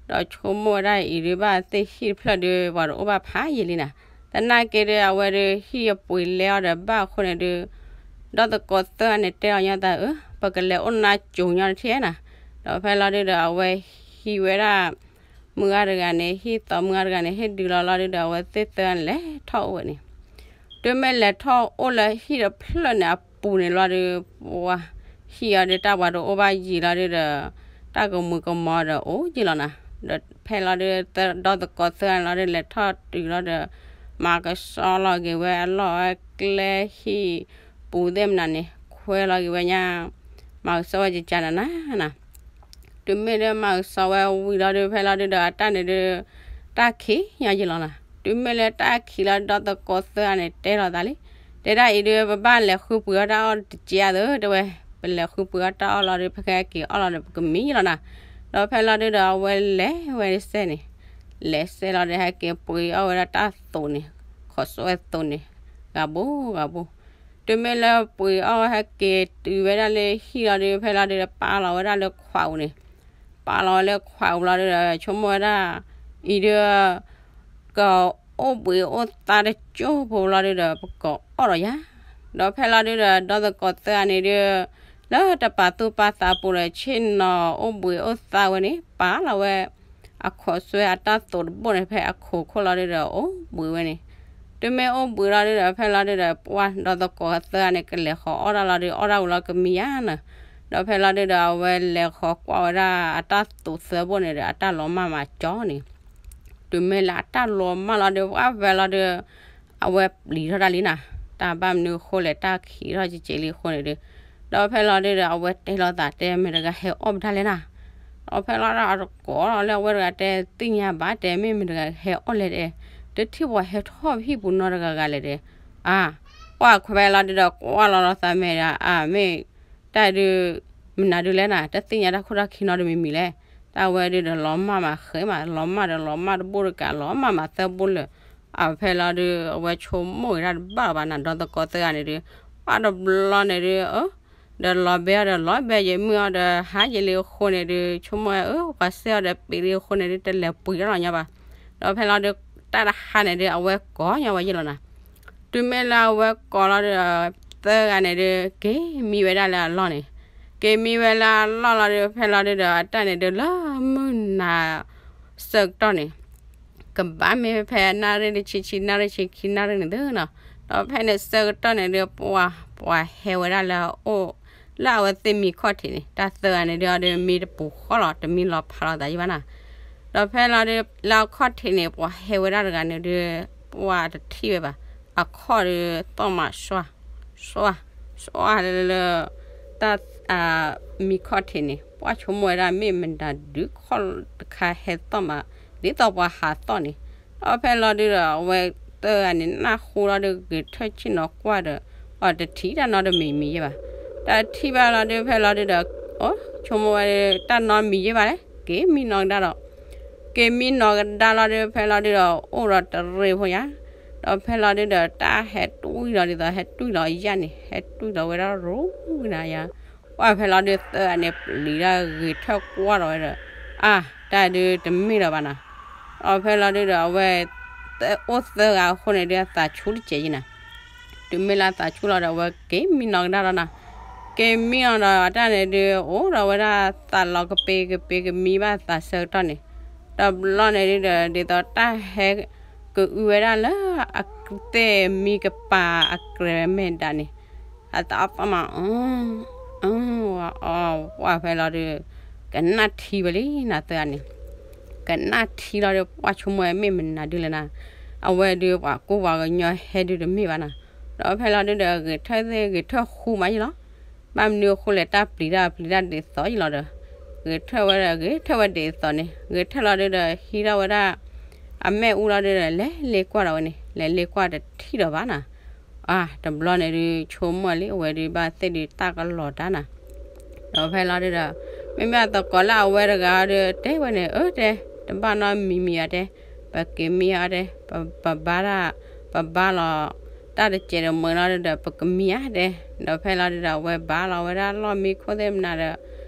ဒီးဆိကမိၣ်ဝဲဒၣ်အံၤဒု ဘၣ်သ့ၣ်ဟံၣ်တဖျၢၣ်ဒု ပှၤတအိၣ်ဘၣ်ဖးယံာ်လံနၤ. သနာ်က့ဒု အဝဲဒု ဟံၣ်အပှ့ၤလဲအီၤဒီးဘၣ်အဃိန့ၣ်ဒု ဒီသကိးသၢဂၤန့ၣ် တဲအီၤညီသးအၢ ပကလဲၤအိၣ်နါကိၤညီတထံၣ်နၤ. ဒီးဖဲလီၤဒုဒီး အဝဲဟံးဝဲဒၣ် မုၢ်ဂၤတဂၤန့ၣ် ဟံၣ်သီမုၢ်ဂၤတဂၤန့ၣ် ဟ့ၣ်ဒုးလီၤလီၤဒုဒီး အဝဲသ့ၣ်သၢဂၤန့ၣ် လဲၤထီၣ်အိၣ်ဝဲန့ၣ် တုၤမ့ၢ်လဲၤထီၣ်အိၣ်လၢဟံၣ်တဖျၢၣ်န့ၣ်အပူၤန့ၣ်လီၤဒု ပှၤ ဟံၣ်အီၤဒု တၢ်ပှၤတအိၣ်ဘၣ်ယံာ်လီၤဒုဒီး တၢ်ကမူၤကမီၤဒီးအိၣ်ယံာ်လီၤနၤ. ဒီးဖဲလီၤဒု ဒီသကိးသၢဂၤန့ၣ်လီၤဒု လဲၤထီၣ်တုၤလီၤဒီး မၤကဆှီလီၤက့ၤဝဲအလီၢ်ဝဲကျဲဟံၣ်ပူၤသ့ၣ်မနုၤန့ၣ် ခွဲလီၤက့ၤဝဲညါ မၤကဆှီဝဲကကနၤနၤနၤ တုၤမ့ၢ်လၢမၤကဆှီဝဲဝံၤလီၤဒု ဖဲလီၤဒုဒီးအတၢ်န့ၣ်ဒု တၢ်ခံးညီယံာ်လီၤနၤ. တုၤမ့ၢ်လၢတၢ်ခံးလီၤဒု ဒီသကိးသၢဂၤန့ၣ် တဲလီၤသးလံ, တဲဒၣ်အံၤဒု ပဘၣ်လဲၤဃုပှ့ၤအီၣ်တၢ်အီၣ်တက့ၢ်အသိး တဲဝဲ, ပလဲၤဃုပှ့ၤအီၣ်တၢ်အီၣ်လီၤဒု ပကဟဲက့ၤအီၣ်လီၤဒီး ပကမံလီၤနၤ. ဒီးဖဲလီၤဒုဒီး အဝဲလဲၤဝဲစဲန့ၣ်, လဲၤစဲလီၤဒီး ဟဲက့ၤပှ့ၤအီၣ်ဝဲဒၣ်တၢ်သိးန့ၣ်, ခိးစိဝဲသိးန့ၣ်, ဂၤဘိဂၤဘိ တုၤမ့ၢ်လၢပှ့ၤအီၣ်ဟဲက့ၤတုၤဝဲဒၣ်လၢဟံၣ်လီၤဒု ဖဲလီၤဒုဒီး ပာ်လီၤဝဲဒၣ်လၢခွးပူၤန့ၣ်, ပာ်လီၤဝဲလၢခွးပူၤလီၤဒုဒီး ဆိကမိၣ်ဝဲဒၣ် အံၤဒု ကအိၣ်ဘှံးအိၣ်သါတကၠိၢ်ဖိလီၤဒုဒီး ပကအီၣ်ဒီးယၤ, ဒီးဖဲလီၤဒုဒီး ဒီသကိးသၢဂၤန့ၣ်ဒု လၢတပာ်သူၣ်ပာ်သးပူၤဒီး ဆ့ၣ်နီၤအိၣ်ဘှံးအိၣ်သါဝဲန့ၣ် ပာ်လီၤဝဲ အခိးစိဝဲအတၢ်သိးတဘိၣ်န့ၣ် ဖဲအခိးခိၣ်လီၤဒုဒီး အိၣ်ဘှံးဝဲန့ၣ်, တုၤမ့ၢ်အိၣ်ဘှံးလီၤဒုဒီး ဖဲလီၤဒုဒီး ပှၤဒီသကိးသၢဂၤန့ၣ် ကလဲၤဃီၤအီၣ်တၢ်လီၤဒု အီၣ်တၢ်ဝံၤလီၤကမံယါနၤ, ဒီးဖဲလီၤဒုဒီး အဝဲလဲၤဃီၤကွၢ်ဝဲဒၣ်အတၢ်သိးသၢဘိၣ်န့ၣ်ဒီး အတၢ်လီၤမၢ်မးကၠီန့ၣ် တုၤမ့ၢ်လၢအတၢ်လီၤမၢ်လီၤဒု ပှၤဖဲလီၤဒု အဝဲပျံၤထီၣ်တၢ်လံနၤ, တၢ်ဘၣ်မနုၤအဃိလဲၣ် တၢ်ခံးထီၣ်ကက့ၤလံအဃိန့ၣ်ဒု, ဒီးဖဲလီၤဒုဒီး အဝဲတဲလီၤသးတဲ မ့ၢ်တဂၤဟဲအီၣ်ပတၢ်လဲၣ်နၤ, ဒီးဖဲလီၤဒုအတကိးလၢအဝဲတဂၤတဲသ့ၣ်ညါဘၣ် တဲမ့ၢ်မ့ၢ်တဂၤဟဲအီၣ်လဲၣ်တဲ, တထံၣ်ပှၤဟဲထီၣ်ပဟံၣ်ပူၤနီတဂၤဂၤလဲၣ်တဲ, အါ, ပှၤခွဲးလီၤဒုဒီး ကွၢ်လီၤလီၤသးမဲာ်ဒီး အါ မ့ၢ် တၢ်ဒု မနုၤဒုလဲၣ်နၤ, တသ့ၣ်ညါတၢ်ခိၣ်တၢ်ခံနီတမံၤမံၤလဲၣ်, တၢ်ဝဲဒုဒီးလီၤမၢ်မးဃဲမး လီၤမၢ်ဒီးလီၤမၢ်တဘိၣ်တကး လီၤမၢ်မးသၢဘိၣ်လၢာ်, အဖဲလီၤဒု အဝဲဆိကမိၣ်ဂ့ၤတၢ်တဘၣ်လၢၤဘၣ်နၤ ဒီသကိးသၢဂၤန့ၣ်ဒု, ပှၤတဘျီန့ၣ်ဒု အၢ ဒီးလီၤဘဲအီၤဒီးလီၤဘဲယမုၢ်အီၤဒီးဟးယလံအဃိန့ၣ်ဒု ဆိကမိၣ်ဝဲအၢ ပှၤစဲအီၤဒီးပံးလံအဃိန့ၣ်ဒု တလဲၤပှ့ၤထီၣ်လီၤညီဘၣ်, ဒီးဖဲလီၤဒု တၢ်တဟါန့ၣ်ဒု အဝဲကိးညီဝဲယလီၤနၤ တုၤမ့ၢ်လၢအဝဲကိးလီၤဒီး သၢဂၤန့ၣ်ဒု က့ၤမံဝဲဒၣ်လၢအလီၢ်န့ၣ်, က့ၤမံဝဲလၢအလီၢ်လီၤဒု ဖဲလီၤဒုဒီး အတၢ်န့ၣ်ဒု လၢမုၢ်နၤဆၢကတီၢ်န့ၣ် ကဘၣ်မ့ၢ်ဖဲနၣ်ရံၣ်တဆံ ဆံနၣ်ရံၣ် ဆံခံနၣ်ရံၣ်န့ၣ်သုနီၤ, ဒီးဖဲန့ၣ်ဆၢကတီၢ်န့ၣ်ဒု ပှၤ ပှၤဟဲဝဲဒၣ်လၢအအိၣ် လၢအဝဲသ့ၣ်မံခီၣ်ထံးန့ၣ် တၢ်သၢဂၤန့ၣ်ဒု အီၤဒု မံတပူၤဃီလီၤ တမံလီၤဖးလီၤသးယံၤဘၣ်နၤ, ဒီးဖဲလီၤဒု လၢအခီၣ်ထံးန့ၣ် ပှၤဟဲဝဲဒၣ်တဂၤန့ၣ်ဒု ပှၤတထံၣ်ဝဲဘၣ်, အခီၣ်ဒု သီၣ်မးစွါ စွါ စွါလၢ တၢ် မံခီၣ်ထံးန့ၣ် ပှၤဆိကမိၣ်ဝဲဒၣ်မ့ၢ်မတၤဒုခီၣ်တခါဟဲသီၣ်မး ဒ်သိးပှၤဟးသီၣ်န့ၣ်, ဒီးဖဲလီၤဒုဒီး အဝဲသၢဂၤန့ၣ် နၢ်ဟူလီၤဒုဂ့ၤထၢၣ်ဆ့ၣ်နီၤကွၢ်ဒီး အီၤတထံၣ်တၢ်နီတမံၤမံၤယဲၢ်ဘၣ်, တထံၣ်ဘၣ်လီၤဒု ဖဲလီၤဒုဒီး အိ ဆိကမိၣ်ဝဲဒု တၢ်နီတမံၤယဲၢ်ဘၣ်လဲၣ် က့ၤမံနီၤကဒါဒီး က့ၤမံနီၤကဒါလီၤဒု ဖဲလီၤဒုဒီး အိၣ်ဒီးတရံးဖိယါ, ဒီးဖဲလီၤဒုဒီး တၢ်ဟဲတွံၢ်လီၤဒ်သိး ဟဲတွံၢ်လီၤယါန့ၣ် ဟဲတွံၢ်လီၤဝဲဒၣ်ရူဝံၤနၤယါ, ပှၢ်ဖဲလီၤဒုးသၢဂၤန့ၣ် ပျံၤတၢ်ဂ့ၤထၢၣ်ကွၢ်ဒီးဝဲဒီး, အါ, တၢ်ဒုးတမ့ၢ်လၢၤဘၣ်နီၤ. ဒီးဖဲလီၤဒုးဒီး အဝဲအိၣ်သၢဂၤအဃိန့ၣ်ဒုး အသးဆူၣ်တစဲးယံၤနီၤ. တုၤမ့ၢ်လၢအသးဆူၣ်လီၤဒီး အဝဲက့ၤမံနီၤကဒါဒီးနီၤ. က့ၤမံနီၤဒီး အတၢ်န့ၣ်ဒုး အိၣ်ဒီးဝဲဒၣ်သးလီၤကပ့ၤကပ့ၤကမံဘၣ်သးဆၢကတီၢ်န့ၣ်, ဒီးဘျီန့ၣ်ဒုးဒီး ဒ်သိးတၢ်ဟဲကအုဝဲဒၣ်လၢအသ့ၣ်မံကပၤအကြဲးမဲာ်ဒၣ်န့ၣ်, အသးအီၣ်သီမး, အီၣ်, ပှၢ်ဖဲလီၤဒုး ကနၣ်ထံဝဲလံနီၤ သၢဂၤန့ၣ်. ကနၣ်ထံလီၤဒီး ပှၢ်ဆိကမိၣ်ဝဲမ့ၢ်မနုၤဒုးလဲၣ်နီၤ. အဝဲဒုးပှၤကူၣ်ပှၤကညီဟဲဒုးတမ့ၢ်ဘၣ်နီၤ. ဒီးဖဲလီၤဒုးဒီး ဂဲၤထၢၣ်သ့ၣ်ဂဲၤထၢၣ်ဃူမးယံၤလီၤ. ဘၣ်မနုၤအဃိလဲၣ် တၢ်ပျံၤတၢ်ပျံၤတၢ်ဒ်သိးယံၤလီၤဒီး, ဂဲၤထၢၣ်ဝဲဒီး ဂဲၤထၢၣ်ဝဲဒ်သိးန့ၣ် ဂဲၤထၢၣ်လီၤဒုးဒီး ဟံးထီၣ်ဝဲဒၣ် အမဲာ်အူလီၤဒုးဒီး လဲၤလ့ကွၢ်ဒီးဝဲန့ၣ် လဲၤလ့ကွၢ်တထံၣ်ဒီးဘၣ်နီၤ. အါ, တဘျီန့ၣ်ဒုး ဆိကမိၣ်လံ အဝဲဒုးဘၣ်သ့ၣ်ဒုးတၢ်ကလီၤတၢ်နီၤ. ဒီးဖဲလီၤဒုးဒီး မ့မ့ၢ်အသကိးလၢအဝဲတဂၤဒီး တဲဝဲန့ၣ် အၢ တဲ, တဘၣ်နီတမံၤမံၤဧါတဲ, ပက့ၤမံဧါတဲ, ပ, ပဘါတၢ်, ပဘါလီၤ တၢ်တစဲးတမှဲၤလီၤဒုးဒီး ပကမံဧါတဲ. ဒီးဖဲလီၤဒုးဒီး အဝဲဘါလီၤဝဲဒၣ်လီၢ်မံခိၣ်သ့ၣ်မနုၤဒီး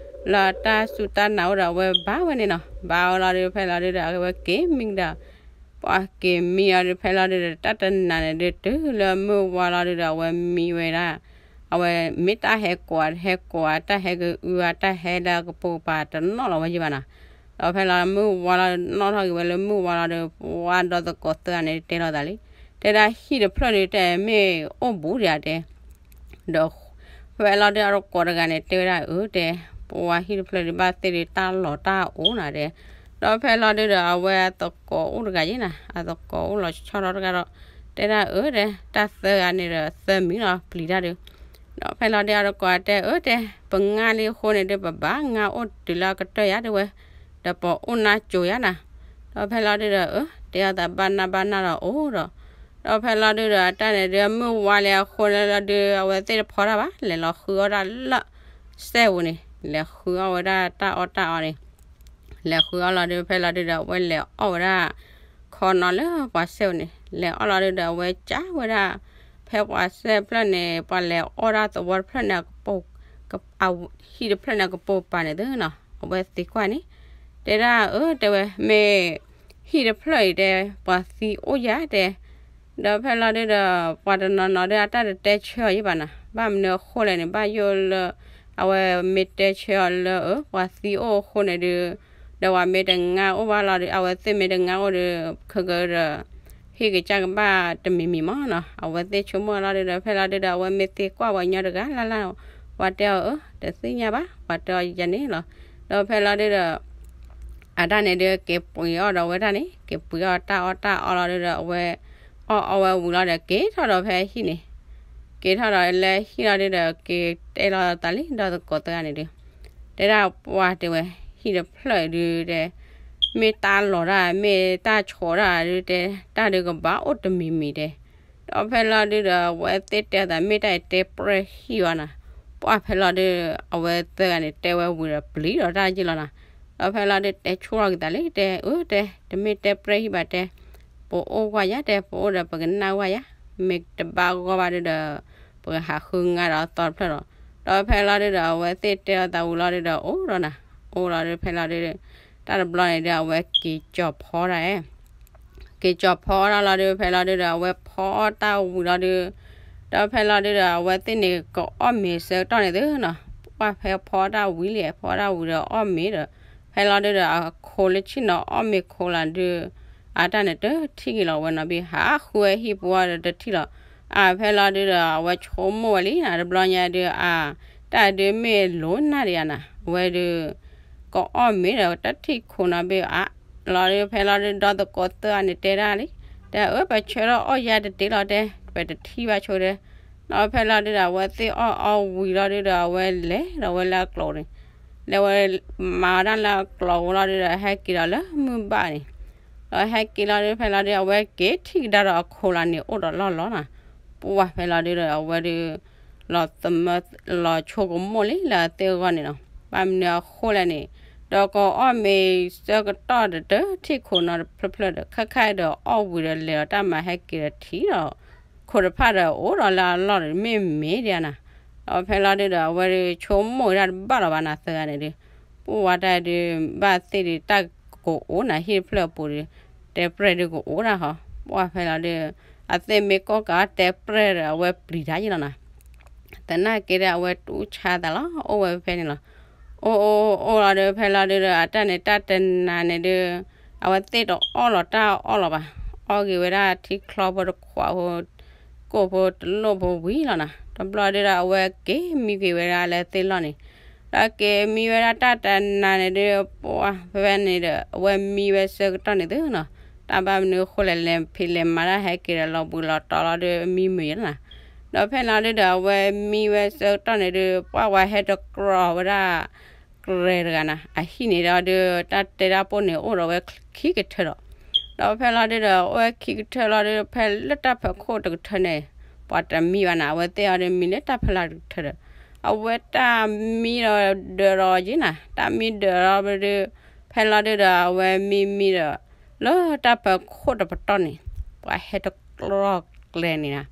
လၢတၢ်စူၢ်တၢ်နာ်အိၣ်ဒီး အဝဲဘါဝဲန့ၣ်နီၤ. ဘါဝဲလီၤဒုး ဖဲလီၤဒုးဒီး အဝဲက့ၤမံကဒီး ပှၤက့ၤမံအီၤဒုး ဖဲလီၤဒုးဒီး တၢ်တနၤန့ၣ်ဒုး တုၤလၢမုၢ်ဝါလီၤဒုးဒီး အဝဲမံဝဲဒၣ်, အဝဲမ့ၢ်တၢ်ဟဲကိး ဟဲကိး တၢ်ဟဲကအုအ တၢ်ဟဲလၢကပိာ်ကပၤတနီၣ်လီၤဝဲယံၤဘၣ်နီၤ. ဒီးဖဲလီၤမုၢ်ဝါလီၤ နီၣ်ထီၣ်က့ၤဝဲလၢမုၢ်ဝါလီၤဒီး ပှၤဒီသကိးသၢဂၤန့ၣ်တဲလိာ်သးလံ, တဲဒၣ်ဟံၣ်တဖျၢၣ်ဒုး တဲမ့ၢ်အိၣ်ဘူးဒံးဧါတဲ ဒီးဖဲလီၤဒုး အသကိးတဂၤန့ၣ် တဲဝဲဒၣ် အၢ တဲ, ပှၤဟံၣ်တဖျၢၣ်ဒုး ဘၣ်သ့ၣ်ဒုးတၢ်လီၤတၢ်အိၣ်နၤတဲ. ဒီးဖဲလီၤဒုးဒီး အဝဲအသကိးအိၣ်တဂၤယဲနၤ, အသကိးအိၣ်လီၤဆီထီၣ်တဂၤဒီး တဲဒၣ် အၢ တဲ, တၢ်သၢဂၤန့ၣ်ဒီး သၢမံၤလီၤ ပျံၤတၢ်ဒုး. ဒီးဖဲလီၤဒုး အသကိးတဲ အၢ တဲ, ပငါလံအဃိန့ၣ်ဒုး ပဘၣ်ငါအိၣ်တုၤလၢအကတၢၢ်ယါတဲဝဲ, ဒီးပအိၣ်နါစိၤယါနၤ. ဒီးဖဲလီၤဒုးဒီး အၢ တဲအသးဘၣ်နၢ်ဘၣ်နၢ်ဒီးအိၣ်ဒီး ဒီးဖဲလီၤဒုးဒီး အတၢ်န့ၣ်ဒုး မုၢ်ဝါလံအဃိန့ၣ်လီၤဒုး အဝဲသ့ၣ်တဖီတၢ်ဘၣ် လဲၤလီၤဃုအီၣ်တၢ်လၢ စဲးပူၤန့ၣ် လဲၤဃုအီၣ်ဝဲဒၣ်တၢ်အီၣ်တၢ်အီန့ၣ်, လဲၤဃုအီၣ်လီၤဒုး ဖဲလီၤဒုးဒီး အဝဲလဲၤအီၣ်ဝဲဒၣ် ခီနီၤလၢပှၤစဲးပူၤန့ၣ် လဲၤအီၣ်လီၤဒုးဒီး အဝဲကးဝဲဒၣ် ဖဲပှၤစဲးဖျၢၣ်န့ၣ် ပှၤလဲၤအီၣ်ဒၣ်သဝီတဖျၢၣ်န့ၣ် ဟံၣ်တဖျၢၣ်န့ၣ်ကပိာ်ပၤန့ၣ်သနီၤ အဝဲသံကွၢ်န့ၣ်, တဲဒၣ် အၢ တဲဝဲ မ့ၢ်ဟံၣ်တဖျၢၣ်အံၤတဲ ပှၤသံအိၣ်ယါတဲ. ဒီးဖဲလီၤဒုးဒီး ပှၤတနီၤနီၤဒုး အတၢ်တတဲဆၢအီၤယံၤဘၣ်နၤ, ဘၣ်မနုၤအဃိလဲၣ်န့ၣ် ဘၣ်ယိၣ်လၢ အဝဲမ့ၢ်တဲဆၢအီၤလၢ အၢ ပှၤသံအိၣ်အဃိန့ၣ်ဒုး ဒီးပှၤမ့ၢ်တငါအိၣ်ဘၣ်လီၤဒုး အဝဲသ့ၣ်မ့ၢ်တငါအိၣ်ဒီး ခဲကဒီး ဟ့ၣ်ကစၢ်ကဘၣ်တမံၤမံၤမးနီၤ အဝဲသ့ၣ်ဆိကမိၣ်လီၤဒုးဒီး ဖဲလီၤဒုးဒီး အဝဲမ့ၢ်သံကွၢ်ပှၤကညီတဂၤလၢ်လၢ် ပှၤတဲအီၤ အၢ တသ့ၣ်ညါဘၣ် ပှၤတဲအီၤယၤန့ၣ်လီၤ. ဒီးဖဲလီၤဒုးဒီး အတၢ်န့ၣ်ဒုး က့ၤပှ့ၤအီၣ်ဒီးဝဲဒၣ်န့ၣ် က့ၤပှ့ၤအီၣ်တၢ်အီၣ်တၢ်အီလီၤဒုးဒီး အဝဲ အီၣ်အီဝဲဝံၤလီၤဒီး က့ၤထီၣ်ဒီးဖဲဟံၣ်န့ၣ်, က့ၤထီၣ်ဒီးလၢဟံၣ်လီၤဒုးဒီး က့ၤတဲလီၤသးလံ ဒီသကိးသၢဂၤန့ၣ်ဒုး တဲဒၣ်ပှၤတဲဝဲ ဟံၣ်တဖျၢၣ်ဒုးတဲ မ့ၢ်တၢ်လီၤတၢ် မ့ၢ်တၢ်ဆိးတၢ်ဒုးတဲ တၢ်ဒုးကဘၣ်အိၣ်တမံၤမံၤတဲ. ဒီးဖဲလီၤဒုးဒီး အဝဲသ့ၣ်တဲအသး မ့ၢ်တၢ်အံၤတဲပြဲၢ်ဟံၣ်အီၤနၤ, ပှၢ်ဖဲလီၤဒုး အဝဲသၢဂၤန့ၣ် တဲဝဲဝံၤဒီး ပျံၤဒီးတၢ်ယံၤလီၤနၤ. ဒီးဖဲလီၤဒုး တဲဆူၣ်လီၤက့ၤသးလံ တဲ အၢ တဲ တမ့ၢ်တဲပြဲၢ်ဟံၣ်ဘၣ်တဲ ပအိၣ်ကွၢ်ယါတဲ ပအိၣ်ဒီးပကနၣ်ကွၢ်ယါ, မ့ၢ်တဘၣ်ဂီၢ်ဘၣ်ဒုးဒီး ပကဟးဃုငါဒီးအသီတဖျၢၣ်လီၤ. ဒီးဖဲလီၤဒုးဒီး အဝဲသ့ၣ်တဲလီၤသးဝံၤလီၤဒုးဒီး အိၣ်ဒီးနၤ, အိၣ်လီၤဒုး ဖဲလီၤဒုး တၢ်တဘျီန့ၣ်ဒုး အဝဲက့ၤကၠီၤဖီတၢ်အဲ က့ၤကၠီၤဖီတၢ်လီၤဒုး ဖဲလီၤဒုးဒီး အဝဲဖီအီၣ်တၢ်ဝံၤလီၤဒုး, ဒီးဖဲလီၤဒုးဒီး အဝဲသ့ၣ်န့ၣ် ကအီၣ်မ့ၤဆၢကတီၢ်န့ၣ်သုနီၤ, ပှၢ်ဖဲဖီတၢ်ဝံၤလံ ဖီတၢ်ဝံၤဒီးအီၣ်မ့ၤဒီး ဖဲလီၤဒုးဒီး အခိၣ်လၢဆ့ၣ်နီၤအီၣ်မ့ၤခိၣ်လၢဒုး အတၢ်န့ၣ်တထံၣ်က့ၤလီၤဝဲနီၤ ဘၣ်ဟးဃုဝဲဟံၣ်ပူၤအီၤဒီးတထံၣ်လီၤ. အဖဲလီၤဒုးဒီး အဝဲဆိကမိၣ်ဝဲလံနၤ တဘျီညါဒုး အ တၢ်ဒုးမ့ၢ်လိၤနၢ်ဒံးဧါနၤ, အဝဲဒုး ကအီၣ်မ့ၤဒီးတထံၣ်ခိၣ်နီၤဘၣ် အါလီၤဒုး ဖဲလီၤဒုး ဒီသကိးသၢဂၤန့ၣ်တဲဒၣ်လံ, တဲအၢ ပဆၢထီၣ်အီၣ်ယါတတ့ၢ်လီၤတဲ ပတထံၣ်ဘၣ်ဆိတဲ, ဒီးဖဲလီၤဒုးဒီး အဝဲသ့ၣ်အီၣ်အီဝံၤလီၤဒုးဒီး အဝဲလဲၤဒီးဝဲလၢအကျိၤန့ၣ်, လဲၤဝဲမၤဝဲဒၣ်လၢအကျိၤဝံၤလီၤဒုးဒီး ဟဲက့ၤဒီးလၢမုၢ်ဘၣ်န့ၣ်, ဒီးဟဲက့ၤလီၤဒုး ဖဲလီၤဒုး အဝဲက့ၤထံၣ်ကဒါဒီးအခိၣ်လၢန့ၣ် အိၣ်ဒီးလီၢ်လီၤနၤ, ပှၢ်ဖဲလီၤဒုးဒီး အဝဲဒုး လီၤသမၢ လီၤဆိကမိၣ်လံလၢအသ့ၣ်အဂီၢ်န့ၣ်နီၤ, ဘၣ်မနုၤအဃိလဲၣ်န့ၣ်, ဒီးကအီၣ်မ့ၤဆၢကတီၢ်ဒီးတထံၣ်ခိၣ်နီၤတဖျၢၣ်ဖျၢၣ်ဒီး ခါခါဒီးအီၣ်ဝံၤဒီးလဲၤဒီးတၢ်မၤဟဲက့ၤဒီးထံၣ်ဒီး ခိၣ်တဖၣ်ဒီးအိၣ်ဒီးလၢအလီၢ်ဒီးမ့ၢ်မ့ၢ်ဒံးဧါနၤ, ဒီးဖဲလီၤဒုဒီး အဝဲဒုးဆိကမိၣ်ဝဲဒၣ်တဘၣ်လီၤဘၣ်နၤသၢဂၤန့ၣ်ဒုး, ပှၢ်ဝါတၢ်ဒုး ဘၣ်သ့ၣ်ဒုး တၢ်ကကိးအိၣ်နၤဟံၣ်တဖျၢၣ်အပူၤဒုး, တဲပြဲၢ်ဒုးကအိၣ်ဒၣ်ဟီ, ပှၢ်ဖဲလီၤဒုး အသ့ၣ်မ့ၢ်ကီၢ်ကးတဲပြဲၢ်ဒီး အဝဲပျံၤတၢ်ယ့ၣ်လီၤနၤ. သနာ်က့ဒီး အဝဲတူၢ်ဆါသးလီၤ အိၣ်ဝဲဖဲန့ၣ်လီၤ. အိၣ်အိၣ်အိၣ်လီၤဒုး ဖဲလီၤဒုဒီး အတၢ်န့ၣ် တၢ်တနၤန့ၣ်ဒုး အဝဲသ့ၣ်တအီၣ်လီၤတၢ်အီၣ်လီၤဘၣ်, အီၣ်က့ၤဝဲဒၣ်ထံချီဖိတခွးဖိ ကိၣ်ဖိတလိၣ်ဖိဝံၤလီၤနၤ. တဘျီဒုဒီး အဝဲက့ၤမံက့ၤဝဲဒၣ်လၢသ့ၣ်လီၢ်န့ၣ်, ဒီးက့ၤမံဝဲဒၣ်တၢ်တနၤန့ၣ်ဒုး ပှၢ်ဖဲန့ၣ်ဒီး အဝဲမံဝဲဆၢကတီၢ်န့ၣ်သုနီၤ, တၢ်ဘၣ်မနုၤအဃိလဲၣ် လဲၤဖံးလဲၤမၤတၢ်ဟဲက့ၤဒီး လီၤဘှံးလီၤတီၤလီၤဒုး မံမုာ်ယ့ၣ်လီၤနၤ. ဒီးဖဲလီၤဒုဒီး အဝဲမံဝဲဆၢကတီၢ်န့ၣ်ဒုး ပှၢ်ဝဲဟဲတကြၢးဝဲဒၣ် ကြဲတဂၤနၤ, အဟံၣ်န့ၣ်ဒီးဒုး တၢ်တဲတၢ်ပိၢ်န့ၣ် အိၣ်ဒီးဝဲခံကထၢဒီး, ဒီးဖဲလီၤဒုဒီး အိၣ်ဝဲခံကထၢလီၤဒုး ဖဲလၢတၢ်ဖၢခိၣ်တကထၢန့ၣ် ပှၤတမံဘၣ်နၤ, အဝဲသ့ၣ်အီၤဒုးမံလၢတၢ်ဖီလာ်တကထၢဒီး, အဝဲတၢ်မံဒီးဒၢးဒီးယ့ၣ်နၤ, တၢ်မံဒၢးဒီးဒုး ဖဲလီၤဒုဒီး အဝဲမံမံဒီး လၢတၢ်ဖၢခိၣ်တပတီၢ်န့ၣ် ပှၤဟဲတကြၢးကျဲန့ၣ်နၤ,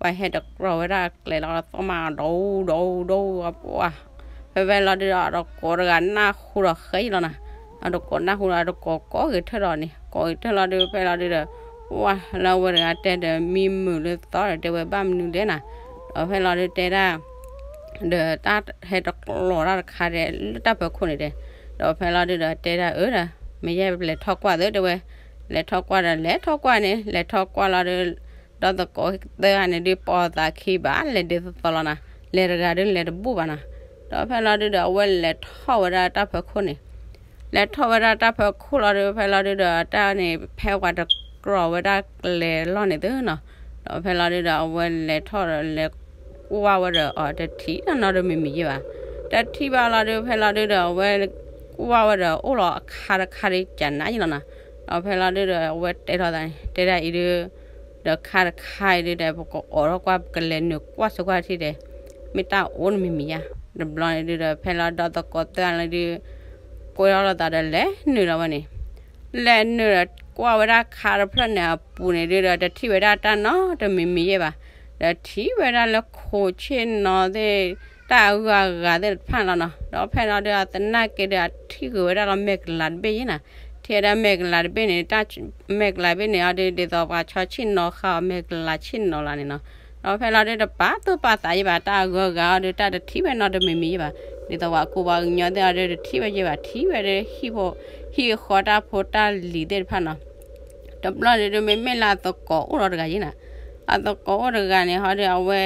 ပှၤဟဲတကြၢးဝဲဒၣ်ကျဲလီၤ သီၣ်မးဒီဒိဒီဒိပှၢ်, ဖဲဖဲလီၤဒုဒီး အတကိးတဂၤနၢ်ဟူဒီးဃဲယ့ၣ်လီၤနၤ, အတကိးနၢ်ဟူဒီး အတကိးကိးဂ့ၤထၢၣ်ဒီးန့ၣ် ကိးဂ့ၤထၢၣ်လီၤဒုး ဖဲလီၤဒုဒီး ပှၢ်လၢအဝဲတဂၤတဲဒီး မံမုာ်လၢသီဒီး တဲဝဲဘၣ်မနုၤလဲၣ်နၤ, ဒီးဖဲလီၤဒုတဲဒၣ် ဒီးတၢ်ဟဲတကျိးတၢ်တခါဒီး လၢတၢ်ဖၢခိၣ်န့ၣ်ဒီး, ဒီးဖဲလီၤဒုဒီးတဲဒၣ်အၢဒီး မ့ၢ်ယဲလဲၤထီၣ်ကွၢ်သ့တဲဝဲ, လဲၤထီၣ်ကွၢ်ဒီး လဲၤထီၣ်ကွၢ်န့ၣ် လဲၤထီၣ်ကွၢ်လီၤဒုး ဒီသကိးသၢဂၤန့ၣ်ဒုး ပိာ်သးခံဘၣ် လဲၤဒ်သိးသိးလီၤနၤ, လဲၤတဂၤဒုးလဲၤတဘူၣ်ဘၣ်နၤ, ဒီးဖဲလီၤဒုဒီး အဝဲလဲၤထီၣ်ဝဲဒၣ်တၢ်ဖၢခိၣ်န့ၣ် လဲၤထီၣ်ဝဲဒၣ်တၢ်ဖၢခိၣ်လီၤဒုး ဖဲလီၤဒုဒီး တၢ်န့ၣ် ဖဲပှၤတကြၢးဝဲဒၣ်ကျဲလီၢ်န့ၣ်သုနီၤ, ဒီးဖဲလီၤဒုဒီး အဝဲလဲၤထီၣ်ဒီး လဲၤကွၢ်ဝဲဒီးအီၤ တထံၣ်နီတမံၤမံၤယ့ၣ်ဘၣ်, တထံၣ်ဘၣ်လီၤဒုး ဖဲလီၤဒုဒီး အဝဲကွၢ်ဝဲဒီး အိၣ်လီၤအခါတခါဒ်ကနၤယ့ၣ်လီၤနၤ, ဒီးဖဲလီၤဒုဒီး အဝဲတဲထီၣ်သးန့ၣ် တဲဒၣ်အံၤဒုး ဒီးခါတခါအံၤဒုဒီး ပကအိးထီၣ်ကွၢ် ပကလဲၤနုာ်ကွၢ်ဆိကွၢ်ထံၣ်ဒီး မ့ၢ်တၢ်အိၣ်နမံၤမံၤယါ, တဘျီန့ၣ်ဒုဒီး ဖဲလီၤဒီသကိးသၢဂၤလၢဒုး ကွဲထီၣ်လိာ်သးဒီးလဲၤနုာ်လီၤဝဲန့ၣ်, လဲၤနုာ်ဒီးကွၢ်ဝဲဒၣ်ခါတဖျၢၣ်န့ၣ်အပူၤန့ၣ်ဒုဒီး တထံၣ်ဝဲဒၣ်တၢ်နီတမံၤမံၤယ့ၣ်ဘၣ်, ဒီးထံၣ်ဝဲဒၣ်လၢခိးဆ့ၣ်နီၤသ့ၣ် တၢ်အဂုၤအဂၤသ့ၣ်တဖၣ်လီၤနီၤ, ဒီးဖဲလီၤဒုး အသနာ်က့ဒီး အထံၣ်ဂ့ၤဝဲဒၣ်လီၤမဲာ်ကလၤတဘ့ၣ်ယ့ၣ်နၤ, ထံၣ်ဝဲဒၣ်မဲာ်ကလၤတဘ့ၣ်န့ၣ် တၢ်မဲာ်ကလၤတဘ့ၣ်န့ၣ် အီၤဒုး ဒ်သိးပှၤဆီဆ့ၣ်နီၤဃာ်အီၤ မဲာ်ကလၤဆ့ၣ်နီၤလီၤန့ၣ်နီၤ, ဒီးဖဲလီၤဒုး တပာ်သူၣ်ပာ်သးယ့ၣ်ဘၣ် တၢ်အဂုၤအဂၤအီၤဒုး တၢ်တထံၣ်ဝဲနီတမံၤမံၤယ့ၣ်ဘၣ်, ဒ်သိးပှၤကူပှၤကညီသ့ၣ်အီၤဒုး တထံၣ်ဝဲယ့ၣ်ဘၣ် ထံၣ်ဝဲဒၣ်ဟံၣ်ဖိ ဟံၣ်ဃီတၢ်ဖိတၢ်လံၤသ့ၣ်တဖၣ်နီၤ, တဘျီန့ၣ်ဒုး မ့မ့ၢ်လၢအသကိးအိၣ်ဒီးတဂၤယ့ၣ်နၤ, အသကိးအိၣ်တဂၤန့ၣ် ဟီဒုး အဝဲ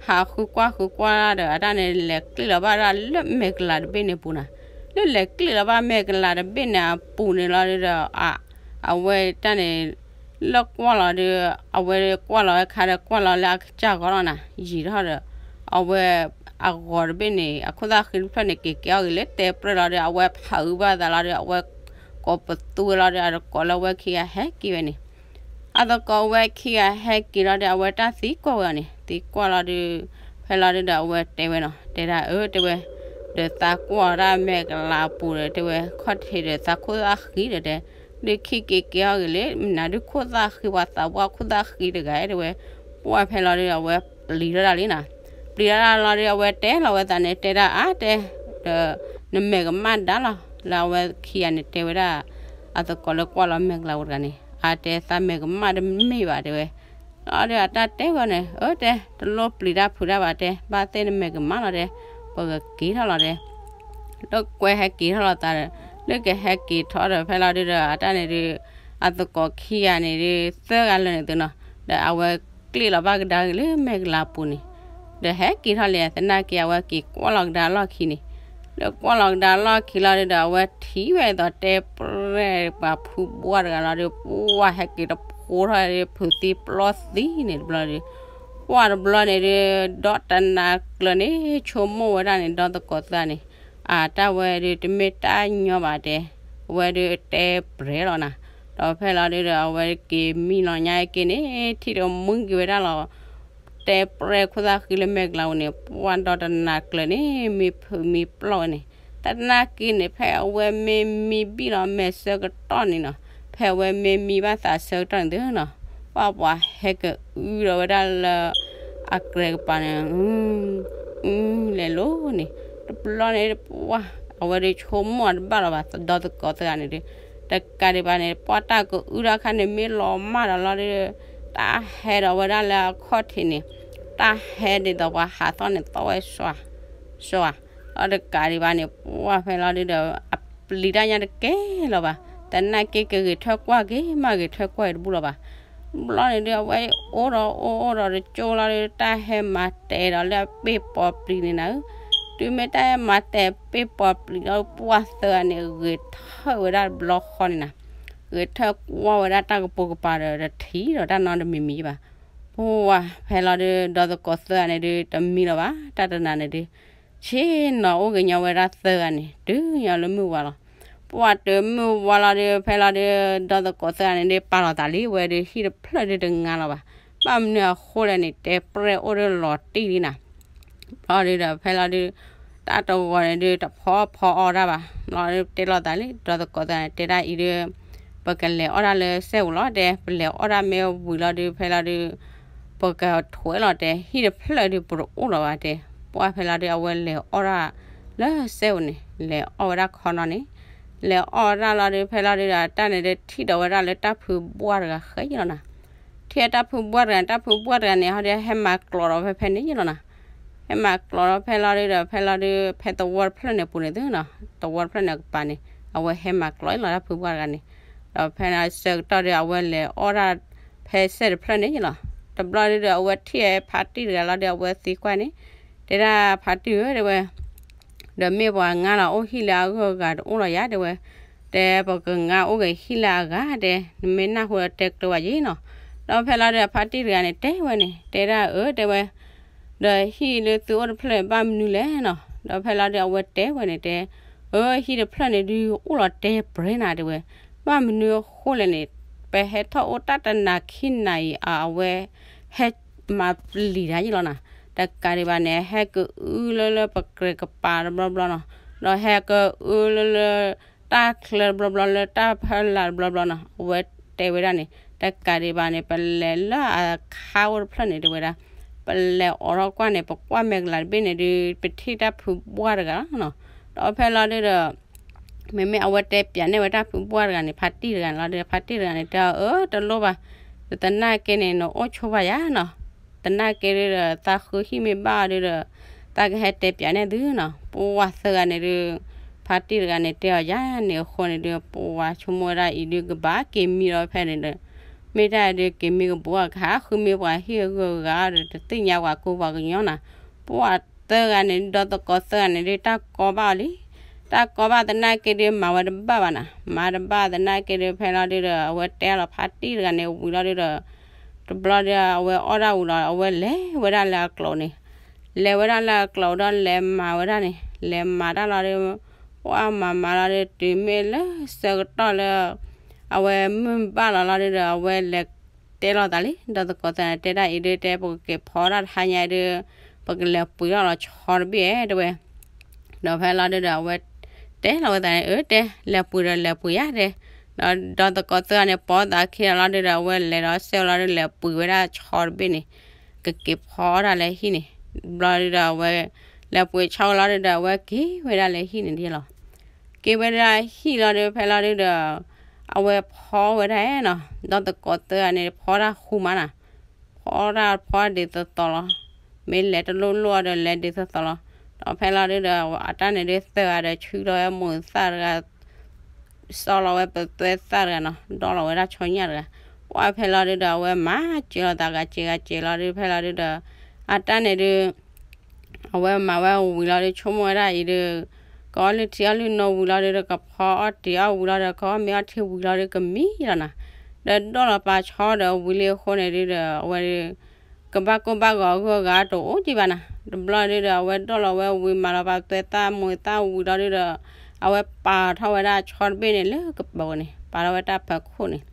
ဟးဃုကွၢ်ဃုကွၢ်ဒီး အတၢ်န့ၣ် လဲၤကျ့ၣ်လီၤဘၣ်ဒၣ်လၢမဲာ်ကလၤတဘ့ၣ်န့ၣ်အပူၤနၤ, လၢလဲၤကျ့ၣ်လီၤဘၣ်မဲာ်ကလၤတဘ့ၣ်န့ၣ်အပူၤန့ၣ်လီၤဒုးဒီး အဝဲတၢ်န့ၣ် လၢကွၢ်လီၤဒုး အဝဲကွၢ်လီၤဝဲခါဒီး ကွၢ်လီၤလၢအကစၢ်ဂီၤလီၤနၤ ယံာ်ထီၣ်ဒီး အဝဲ အဂီၤတဘ့ၣ်န့ၣ် အခိၣ်သၣ်ဃံတဖျၢၣ်န့ၣ် က့ၤကဲအီၤဂ့ၤလၢတဲပြဲၢ်လီၤဒီး အဝဲဖးအုးဘၣ်သးလီၤဒီး အဝဲကိးပသူဝဲလီၤဒီး အသကိးလၢအဝဲခံဂၤဟဲက့ၤဝဲန့ၣ်, အသကိးအဝဲခံဂၤဟဲက့ၤလီၤဒီး အဝဲတၢ်သံကွၢ်ဝဲအီၤန့ၣ် သံကွၢ်လီၤဒုး ဖဲလီၤဒုးဒီး အဝဲတဲဝဲနီၤ တဲဒၣ်အၢ တဲဝဲ ဒီးသးကွၢ်တၢ်မဲာ်ကလၤအပူၤဒီး တဲဝဲ ခီၣ်ထံးဒီးသးခိၣ်သၣ်ဃံဒီးတဲ ဒုးခံက့ၤကဲအီၤဂ့ၤလၢ မနုၤဒုးခိၣ်သၣ်ဃံ ပှၤသးပှၢ်ခိၣ်သၣ်ဃံတဂၤ တဲဝဲ, ပှၢ်ဖဲလီၤဒုး အဝဲပျံၤထီၣ်ဒၣ်လံနီၤ, ပျံၤထီၣ်ဒၣ်လီၤဒီး အဝဲတဲလီၤဝဲသးန့ၣ် တဲဒၣ်အါတဲ ဒီး နမဲာ်ကမၣ်ဒါလီၤ လၢအဝဲခံဂၤန့ၣ်တဲဝဲဒၣ် အသကိးလၢကွၢ်လီၤမဲာ်ကလၤပူၤတဂၤန့ၣ် အါတဲသးမဲာ်ကမၣ်တမ့ၢ်ဘၣ်တဲဝဲ လီၤဒီးအတၢ်တဲဝဲန့ၣ် အၢတဲ တလိၣ်ပျံၤတၢ်ဖုးတၢ်ဘၣ်တဲ ဘၣ်သ့ၣ်နမဲာ်ကမၣ်လီၤတဲ ပကက့ၤထီၣ်လီၤတဲ လၢကွဲဟဲက့ၤထီၣ်လီၤသးဒီး လၢကဟဲက့ၤထီၣ်ဒီး ဖဲလီၤဒုးဒီး အတၢ်န့ၣ်ဒုး အသကိးခံဂၤန့ၣ်ဒုး သၢဂၤလၢာ်န့ၣ်သုနီၤ ဒီးအဝဲကျ့ၣ်လီၤဘၣ်ကဒါက့ၤလၢမဲာ်ကလၤပူၤန့ၣ် ဒီးဟဲက့ၤထီၣ်လံ သနာ်က့ အဝဲက့ၤကွၢ်လီၤကဒါလီၢ်ခံန့ၣ် လၢကွၢ်လီၤကဒါလီၢ်ခံလီၤဒုးဒီး အဝဲထံၣ်ဝဲဒ်သိးတဲပြဲၢ်ပှၤဖုဘှၢ်တဂၤလီၤဒုး ပှၢ်ဟဲက့ၤတဖိထီၣ်ဒုး ဖုးသံပျီၢ်သံန့ၣ်တဘျီဒုး ပှၢ်တဘျီန့ၣ်ဒုး ဒီတနၤကျၢၤန့ၣ် ဆိကမိၣ်ဝဲဒၣ်န့ၣ် ဒီသကိးသၢန့ၣ် အတၢ်ဝဲဒုးတမ့ၢ်တၢ်ညီဘၣ်တဲ အဝဲဒုးတဲပြဲၢ်လီၤနၤ ဒီးဖဲလီၤဒုးဒီး အဝဲက့ၤမံလီၤညါက့ၤန့ၣ် ထံၣ်ဒီးမုၢ်က့ၤဝဲဒၣ်လီၤ တဲပြဲၢ်ခိၣ်သၣ်ဃံလၢမဲာ်ကလၤပူၤန့ၣ် ပှၢ်ဒီတနၤကျၢၤန့ၣ် မံဖုးမံပျီၢ်ဝဲန့ၣ် တၢ်သနာ်က့န့ၣ် ဖဲအဝဲမ့ၢ်မံဘံၣ်လီၤမဲာ်ဆၢကတီၢ်န့ၣ်နီၤ ဖဲအဝဲမ့ၢ်မံဘၣ်သးဆၢကတီၢ်န့ၣ်သုနီၤ ပှၢ်ပှၤဟဲကအုဒီးဝဲဒၣ်လၢ အကြဲးကပၤန့ၣ် အဝဲလဲၤအုလဲၤလိၤန့ၣ်, တဘျီန့ၣ် ပှၢ် အဝဲဒုးဆိကမိၣ်အီၤတဘၣ်လီၤဘၣ်, ဒီသကိးသၢဂၤန့ၣ်ဒုး, တကးဒံးဘၣ်န့ၣ် ပှၢ်တၢ်ကအုဒၣ်ခါန့ၣ် မ့ၢ်လီၤမၢ်ဒီးလီၤဒုး, တၢ်ဟဲဒီးဝဲဒၣ်လၢအခီၣ်ထံးန့ၣ်, တၢ်ဟဲဒ်သိးပှၤဟးသီၣ်န့ၣ် သီၣ်ဝဲစွၤ စွၤ, ဒီးတကးဒံးဘၣ်န့ၣ် ပှၢ်ဖဲလီၤဒုးဒီး အပျံၤတၢ်ညါတကဲလီၤဘၣ်, သနာ်က့ကဂဲၤထၢၣ်ကွၢ်က့ၤ မ့ၢ်ဂဲၤထၢၣ်ကွၢ်အံၤတဘူၣ်လီၤဘၣ်. ဘျီန့ၣ်ဒုး အဝဲအိၣ်ဒီးအိၣ်အိၣ်ဒီးတကၠိလီၤဒုး တၢ်ဟဲမၤတဲာ်ဒီးလၢအပ့ၢ်ပီၤပျံၤန့ၣ်နၤဧၢ, တုၤမ့ၢ်တၢ်ဟဲမၤတဲာ်ပ့ၢ်ပီၤပျံၤလီၤ ပှၢ်သၢဂၤန့ၣ် ဂဲၤထၢၣ်ဝဲဒၣ်တဘျီဃီန့ၣ်နၤ, ဂဲၤထၢၣ်ကွၢ်ဝဲဒၣ်တၢ်ကပိာ်ကပၤဒီးတထံၣ်ဒီးတၢ်နီတမံၤမံၤဘၣ်. ပှၢ်ဖဲလီၤဒုး ဒီသကိးသၢဂၤန့ၣ်ဒုး တမံလီၤဘၣ် တၢ်တနၤန့ၣ်ဒုး ဆ့ၣ်နီၤအိၣ်ကညီဝဲဒၣ်သၢဂၤန့ၣ် တုၤညီလၢမုၢ်ဝါလီၤ. ပှၢ်တုၤမုၢ်ဝါလီၤဒုး ဖဲလီၤဒုး ဒီသကိးသၢဂၤန့ၣ်ဒုး ပာ်လီၤသးလံ ဝဲဒုးဟံၣ်တဖျၢၣ်ဒုးတငါလီၤဘၣ်. ဘၣ်မနုၤအဃိလဲၣ်န့ၣ် တဲပြဲၢ်အိၣ်ဒုးလီၤတံၢ်လံနၤ. ဘျီဒုးဒီးဖဲလီၤဒုး တၢ်တဂီၤန့ၣ်ဒုး တဖီဖီအီၣ်တၢ်ဘၣ်. ဘျီဒုးတဲလိာ်သးလံ ဒီသကိးသၢဂၤန့ၣ် တဲဒၣ်အံၤဒုး ပကလဲၤအီၣ်တၢ်လၢစဲအိၣ်လီၤ တဲ ပလဲၤအီၣ်တၢ်မ့ၢ်ဝံၤလီၤဒုး ဖဲလီၤဒုး ပကထွဲလီၤတဲ ဟံၣ်တဖျၢၣ်ဒုးပတအိၣ်လီၤဘၣ်တဲ. ပှၢ်ဖဲလီၤဒုး အဝဲလဲၤအီၣ်တၢ်လၢစဲအိၣ်န့ၣ် လဲၤအီၣ်ဝဲဒၣ်ခီနီန့ၣ် လဲၤအီၣ်ဝဲဒၣ်လီၤဒုး ဖဲလီၤဒုးဒီး တၢ်န့ၣ်ဒုးထံၣ်ဒီးဝဲဒၣ်လၢတၢ်ဖုဘှၢ်တဂၤဃဲယလီၤနၤ. ထံၣ်တၢ်ဖုဘှၢ်တဂၤန့ၣ် တၢ်ဖုဘှၢ်တဂၤန့ၣ် ဟီဒုးဟဲမၤကျိးဒီးဖဲဖဲန့ၣ်ယလီၤနၤ. ဟဲမၤကျိးဒီးဖဲလီၤဒုးဒီး ဖဲလီၤဒုး ဖဲသဝီတဖျၢၣ်န့ၣ်ပူၤန့ၣ်သုနီၤ သဝီတဖျၢၣ်န့ၣ်ကပၤန့ၣ် အဝဲဟဲမၤကျိးလီၤတၢ်ဖုဘှၢ်တဂၤန့ၣ်. ဒီးဖဲဆၢကတီၢ်ဒုး အဝဲလဲၤအီၣ်တၢ်ဖဲစဲတဖျၢၣ်န့ၣ်ယလီၤ. တဘျီဒုးဒီး အဝဲထံၣ်ဖါတံၢ်တဂၤလီၤဒုး အဝဲသံကွၢ်န့ၣ် တဲဒၣ်ဖါတံၢ်ဧၢ တဲဝဲ ဒီးမ့ၢ်ပှၤငါလီၤ အိၣ်ဟံၣ်လၢအဂုၤအဂၤတအိၣ်လီၤယၤ တဲဝဲ. တဲပကငါအိၣ်ဂ့ၤဟံၣ်လၢအဂၤ တဲ နမ့ၢ်နၢ်ဟူဒီးတဲကျၢၤဝဲယ့ၣ်နီၤ. ဒီးဖဲလီၤဒုး အဖါတံၢ်တဂၤန့ၣ် တဲဝဲန့ၣ် တဲဒၣ်အၢ တဲဝဲ ဒီးဟံၣ်လၢသုအိၣ်တဖျၢၣ်န့ၣ် ဘၣ်မနုၤလဲၣ်နီၤ. ဒီးဖဲလီၤဒုး အဝဲတဲဝဲန့ၣ်တဲ အၢ ဟံၣ်တဖျၢၣ်န့ၣ်ဒုးအိၣ်လီၤတဲပြဲနၤ တဲဝဲ. ဘၣ်မနုၤအဃိလဲၣ်န့ၣ် ပဟဲထီၣ်အိၣ်တၢ်တနၤခံနၤအံၤ အဝဲ ဟဲမၤပျံၤတၢ်ယ့ၣ်လီၤနၤ. တကးဒံးဘၣ်န့ၣ် ဟဲကအုလၢလၢပကြဲးကပၤတဘျီဘျီနီၤ. ဒီးဟဲကအုလၢလၢ တၢ်ချၢတဘျီဘျီ လၢတၢ်ဖီလာ်တဘျီဘျီနီၤ. အဝဲတဲဝဲဒၣ်န့ၣ် တကးဒံးဘၣ်န့ၣ် ပလဲၤလၢအခါအိၣ်တဖျၢၣ်န့ၣ် တဲဝဲဒၣ် ပလဲၤအိးထီၣ်ကွၢ်န့ၣ် ပကွၢ်မဲာ်ကလၤတဘ့ၣ်န့ၣ်ဒုး ပထံၣ်တၢ်ဖုဘှၢ်တဂၤလီၤနီၤ. ဒီးဖဲလီၤဒုးဒီး မ့မ့ၢ်အဝဲတဲပၠးန့ၢ်ဝဲတၢ်ဖုဘှၢ်တဂၤန့ၣ် ဖါတံၢ်တဂၤန့ၣ်လီၤဒီး ဖါတံၢ်တဂၤန့ၣ် တဲအီၤ အၢ တလိၣ်ဘၣ်, သနာ်က့န့ၣ် နအိၣ်ဆိးဘၣ်ယၤနီၤ. သနာ်က့ဒုးဒီး သးဃုဟံၣ်မ့ၢ်ဘၣ်အီၤဒုးဒီး သးကဟဲတဲပၠးန့ၢ်သုနီၤ. ပှၢ်သၢဂၤန့ၣ်ဒုး ဖါတံၢ်တဂၤန့ၣ် တဲအီၤယၤန့ၣ်အဃိန့ၣ်ဒုး ပှၢ်ဆိကမိၣ်ဝဲဒၣ်အံၤဒုး ကဘၣ်က့ၤမံဒီးဖဲန့ၣ်ဒီး မ့ၢ်တၢ်ဒုးက့ၤမံကဘိးကဟးဃုမ့ၢ်ပှၤဟံၣ်အဂုၤအဂၤဒီး တသ့ၣ်ညါပှၤကိးပှၤကညီနီၤ. ပှၢ်သၢဂၤန့ၣ် ဒီသကိးသၢဂၤန့ၣ်ဒုး တၢ်ကီဘၣ်အီၤလံ. တၢ်ကီဘၣ်သနာ်က့ဒုး မၤဝဲတဘၣ်ဘၣ်နီၤ. မၤတဘၣ်သနာ်က့ဒုး ဖဲလီၤဒုးဒီး အဝဲတဲလီၤဖါတံၢ်တဂၤန့ၣ်ဝံၤလီၤဒုးဒီး တဘျီဒုး အဝဲအီၣ်ဒၣ်ဝံၤလီၤ အဝဲလဲၤဝဲဒၣ်လၢအကျိၤန့ၣ် လဲၤဝဲဒၣ်လၢအကျိၤဒီးလဲၤမၤဝဲဒၣ်န့ၣ် လဲၤမၤတၢ်လီၤဒုး ပှၢ်မၤမၤလီၤဒုး တုၤမ့ၢ်လၢဆၢကတီၢ်လၢ အဝဲမုၢ်ဘၣ်လီၤလီၤဒုးဒီး အဝဲလဲၤတဲလိာ်သးလံ ဒီသကိးသၢဂၤန့ၣ် တဲဒၣ်အံၤဒုး တဲပကက့ၤဖီဒၣ်တဟါညါဒုး ပကလဲၤပှ့ၤထီၣ်လီၤဆီတဘ့ၣ်ဧဲ တဲဝဲ. ဒီးဖဲလီၤဒုးဒီး အဝဲတဲလီၤဝဲသးန့ၣ် အၢ တဲ လဲၤပှ့ၤဒီးလဲၤပှ့ၤယါ တဲ. ဒီးဒီသကိးသၢဂၤန့ၣ် ပိာ်သးခံဂၤလီၤဒုးဒီး အဝဲလဲၤဒီးဆဲးလီၤဒုး လဲၤပှ့ၤဝဲဒၣ်ဆီတဘ့ၣ်န့ၣ် ကက့ၤဖီဒၣ်လၢဟံၣ်န့ၣ်. ဘျီဒုးဒီး အဝဲလဲၤပှ့ၤဆီလီၤဒုးဒီး အဝဲက့ၤဝဲဒၣ်လၢဟံၣ်န့ၣ်ဒ်လီၤ. က့ၤဝဲဒၣ်ဟံၣ်လီၤဒုး ဖဲလီၤဒုးဒီး အဝဲဖီဝဲဒၣ်နီၤ. ဒီသကိးသၢဂၤန့ၣ် ဖီတၢ်ဃူမးနီၤ. ဖီတၢ်ဖီဒ်သိးသိးလီၤ. မ့ၢ်လဲၤတလိၣ်လိၣ်အီၤဒီးလဲၤဒ်သိးသိးလီၤ. ဒီးဖဲလီၤဒုးဒီး အတၢ်န့ၣ်ဒုးသၢဂၤဒီး ဆူလီၤဝဲမိၢ်သၣ်တဂၤ စီလီၤဝဲပသွဲသၣ်တဂၤနီၤ, ဒီးလီၤဝဲဒၣ်ဆီညၣ်တဂၤ. ပှၢ်ဖဲလီၤဒုးဒီး အဝဲမၤစၢၤလိာ်သးဂၤစဲးဂၤစဲးလီၤဒုး ဖဲလီၤဒုးဒီး အတၢ်န့ၣ်ဒုး အဝဲမၤဝဲဝံၤလီၤဒုး ဆိကမိၣ်ဝဲဒၣ်အံၤဒုး ကအီၣ်လုၢ်ထံအီၣ်လုၢ်နိဝံၤလီၤဒုးဒီး ကဖီအီၣ်တံၤအီၣ်ဝံၤလီၤဒီး ကအီၣ်မ့ၤအီထံဝံၤလီၤဒုး ကမံလီၤနီၤ. ဒီးဒိၣ်လီၤပာ်ဆီဒီးဝံၤလံအဃိန့ၣ်ဒုးဒီး အဝဲဒုး ကဘၣ်ကိၢ်ဘၣ်ဂီၤအဂုၤအဂၤတအိၣ်ကံဘၣ်နီၤ. တဘျီဒုးဒီး အဝဲဒိၣ်လီၤဝဲဝံၤမၤလီၤပာ်သွဲသၣ်မိၢ်သၣ်ဝံၤလီၤဒုးဒီး အဝဲပာ်ထီၣ်ဝဲဒၣ်ဆီတဘ့ၣ်န့ၣ်လၢကပၤန့ၣ် ပာ်ထီၣ်ဝဲတၢ်ဖးခိၣ်န့ၣ်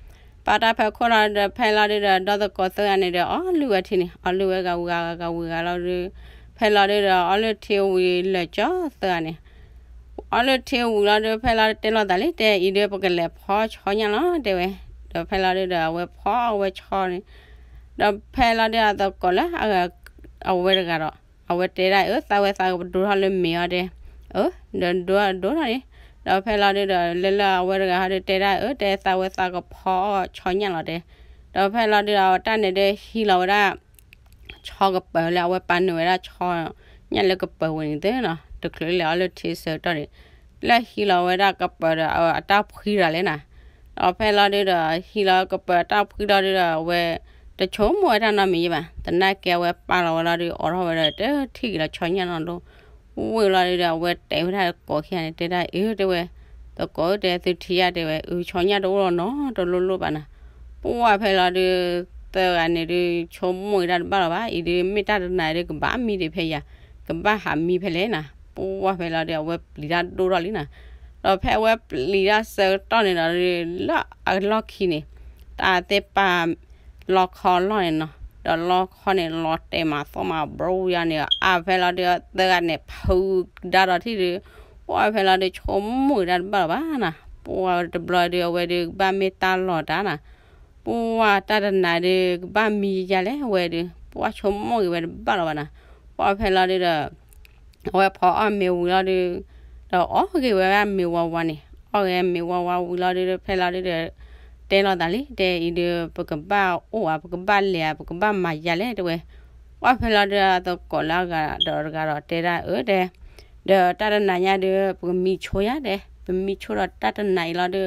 ပာ်တၢ်ဖးခိၣ်လီၤဒီး ဖဲလီၤဒုးဒီး ဒီသကိးသၢဂၤန့ၣ်ဒီး အီၣ်လုၢ်ဝဲထံန့ၣ် အီၣ်လုၢ်ဝဲဂၤဝံၤဂၤဂၤဝံၤဂၤလီၤဒုး ဖဲလီၤဒုးဒီး အီၣ်လုၢ်ထံဝံၤလၢာ်ကၠီသၢဂၤန့ၣ် အီၣ်လုၢ်ထံဝံၤလီၤဒုး ဖဲလီၤဒုးတဲလိာ်သးလံ တဲအံၤဒုး ပကလဲၤဖီဆီညၣ်လီၤ တဲဝဲ. ဒီးဖဲလီၤဒုးဒီး အဝဲဖီအဝဲဆီန့ၣ် ဒီးဖဲလီၤဒုးအသကိးလၢ အဝဲတဂၤဒီး အဝဲတဲဒၣ်အၢ သးဝဲသးကပဒိထီၣ်လၢမ့ၤအီၤတဲ, အၢ ဒီးဒိဒိထီၣ်န့ၣ်, ဒီးဖဲလီၤဒုဒီး လၢလၢအဝဲတဂၤဟီဒုတဲဒၣ်အၢ တဲသးဝဲသးကဖီအီၣ်ဆီညၣ်လီၤတဲ, ဒီးဖဲလီၤဒုဒီး အတၢ်န့ၣ်ဒုဟံးလီၤဝဲဒၣ် ဆီကပၢၤလၢအဝဲပာ်နုာ်ဝဲဒၣ်ဆီညၣ်လၢကပၢၤဝဲန့ၣ်သ့နီၤ, တချုးလဲၤအီၣ်လၢထံဆၢကတီၢ်န့ၣ်, လၢဟံးလီၤဝဲဒၣ်ကပၢၤဒီး အတၢ်ဖှံတဂၤလဲၣ်နီၤ, ဒီးဖဲလီၤဒုဒီး ဟံးလီၤကပၢၤတၢ်ဖှံလီၤဒုဒီး အဝဲတဆိကမိၣ်ဝဲတၢ်နီတမံၤယဲဘၣ်, သနာ်က့အဝဲပာ်လီၤဝဲလီၤဒု အိးထီၣ်ဝဲဒီး တထံၣ်က့ၤလီၤဆီညၣ်နီတလိၣ်, ဝံၤလီၤဒုဒီး အဝဲတဲဝဲဒၣ်သကိးခံဂၤန့ၣ် တဲဒၣ်အၢ တဲဝဲ, သကိးဧၢ တဲ သုထံၣ်ယၤတဲဝဲ အုးဆီညၣ်တအိၣ်လီၤနီတလိၣ်လိၣ်ဘၣ်နီၤ, ပှၢ်ဖဲလီၤဒု သၢဂၤန့ၣ်ဒု ဆိကမိၣ်ဝဲဒၣ်တဘၣ်လီၤဘၣ်, အံၤဒု မ့ၢ်တၢ်တနၤဒု ကဘၣ်မံဒံးဖဲယၤ, ကဘၣ်ဟးမံဖဲလဲၣ်နီၤ, ပှၢ်ဖဲလီၤဒု အဝဲပျံၤတၢ်ဒိၣ်ထီၣ်လံနီၤ, ဒီးဖဲအဝဲပျံၤတၢ်ဆၢကတီၢ်န့ၣ်ဒီး လၢအလီၢ်ခံန့ၣ် တၢ်သ့ၣ်ပာ် လီခီအလီၢ်န့ၣ်နီၤ, ဒီးလီခီန့ၣ် လီၤတဲာ်မးသီၣ်မးဘြူယါန့ၣ် အါဖဲလီၤဒု သၢဂၤန့ၣ် ဖုဒါဒီးထံၣ်ဒု, ပှၢ်ဖဲလီၤဒု ဆိကမိၣ်ဝဲဒၣ်တဘၣ်လီၤဘၣ်နီၤ, ပှၢ်တဘျီဒု အဝဲဒု ကဘၣ်မ့ၢ်တၢ်လီၤတၢ်နီၤ, ပှၢ်တၢ်တနၤဒု ကဘၣ်မံယါလဲၣ် အဝဲဒု ပှၢ်ဆိကမိၣ်ဂ့ၤဝဲတဘၣ်လီၤဘၣ်နီၤ, ပှၢ်ဖဲလီၤဒုဒီး အဝဲဖီအီၣ်မ့ၤဝံၤလီၤဒု, ဒီးအီၣ်ဂ့ၤဝဲဒၣ်မ့ၤဝါဝါန့ၣ်, အီၣ်ဂ့ၤမ့ၤဝါဝါဝံၤလီၤဒု ဖဲလီၤဒုဒီး တဲလိာ်သးလံ တဲအံၤဒု ပကဘၣ်အိၣ်ဧါ ပကဘၣ်လဲၤဧါ ပကဘၣ်မၤယါလဲၣ် တဲဝဲ, ပှၢ်ဖဲလီၤဒု အသကိးလၢအဂၤဒီးတဂၤဒီးတဲဒၣ်အၢ တဲ, ဒီးတၢ်တနၤညါဒု ပကမံဆိယါတဲ, ပမံဆိဒီးတၢ်တနၤအံၤလီၤဒု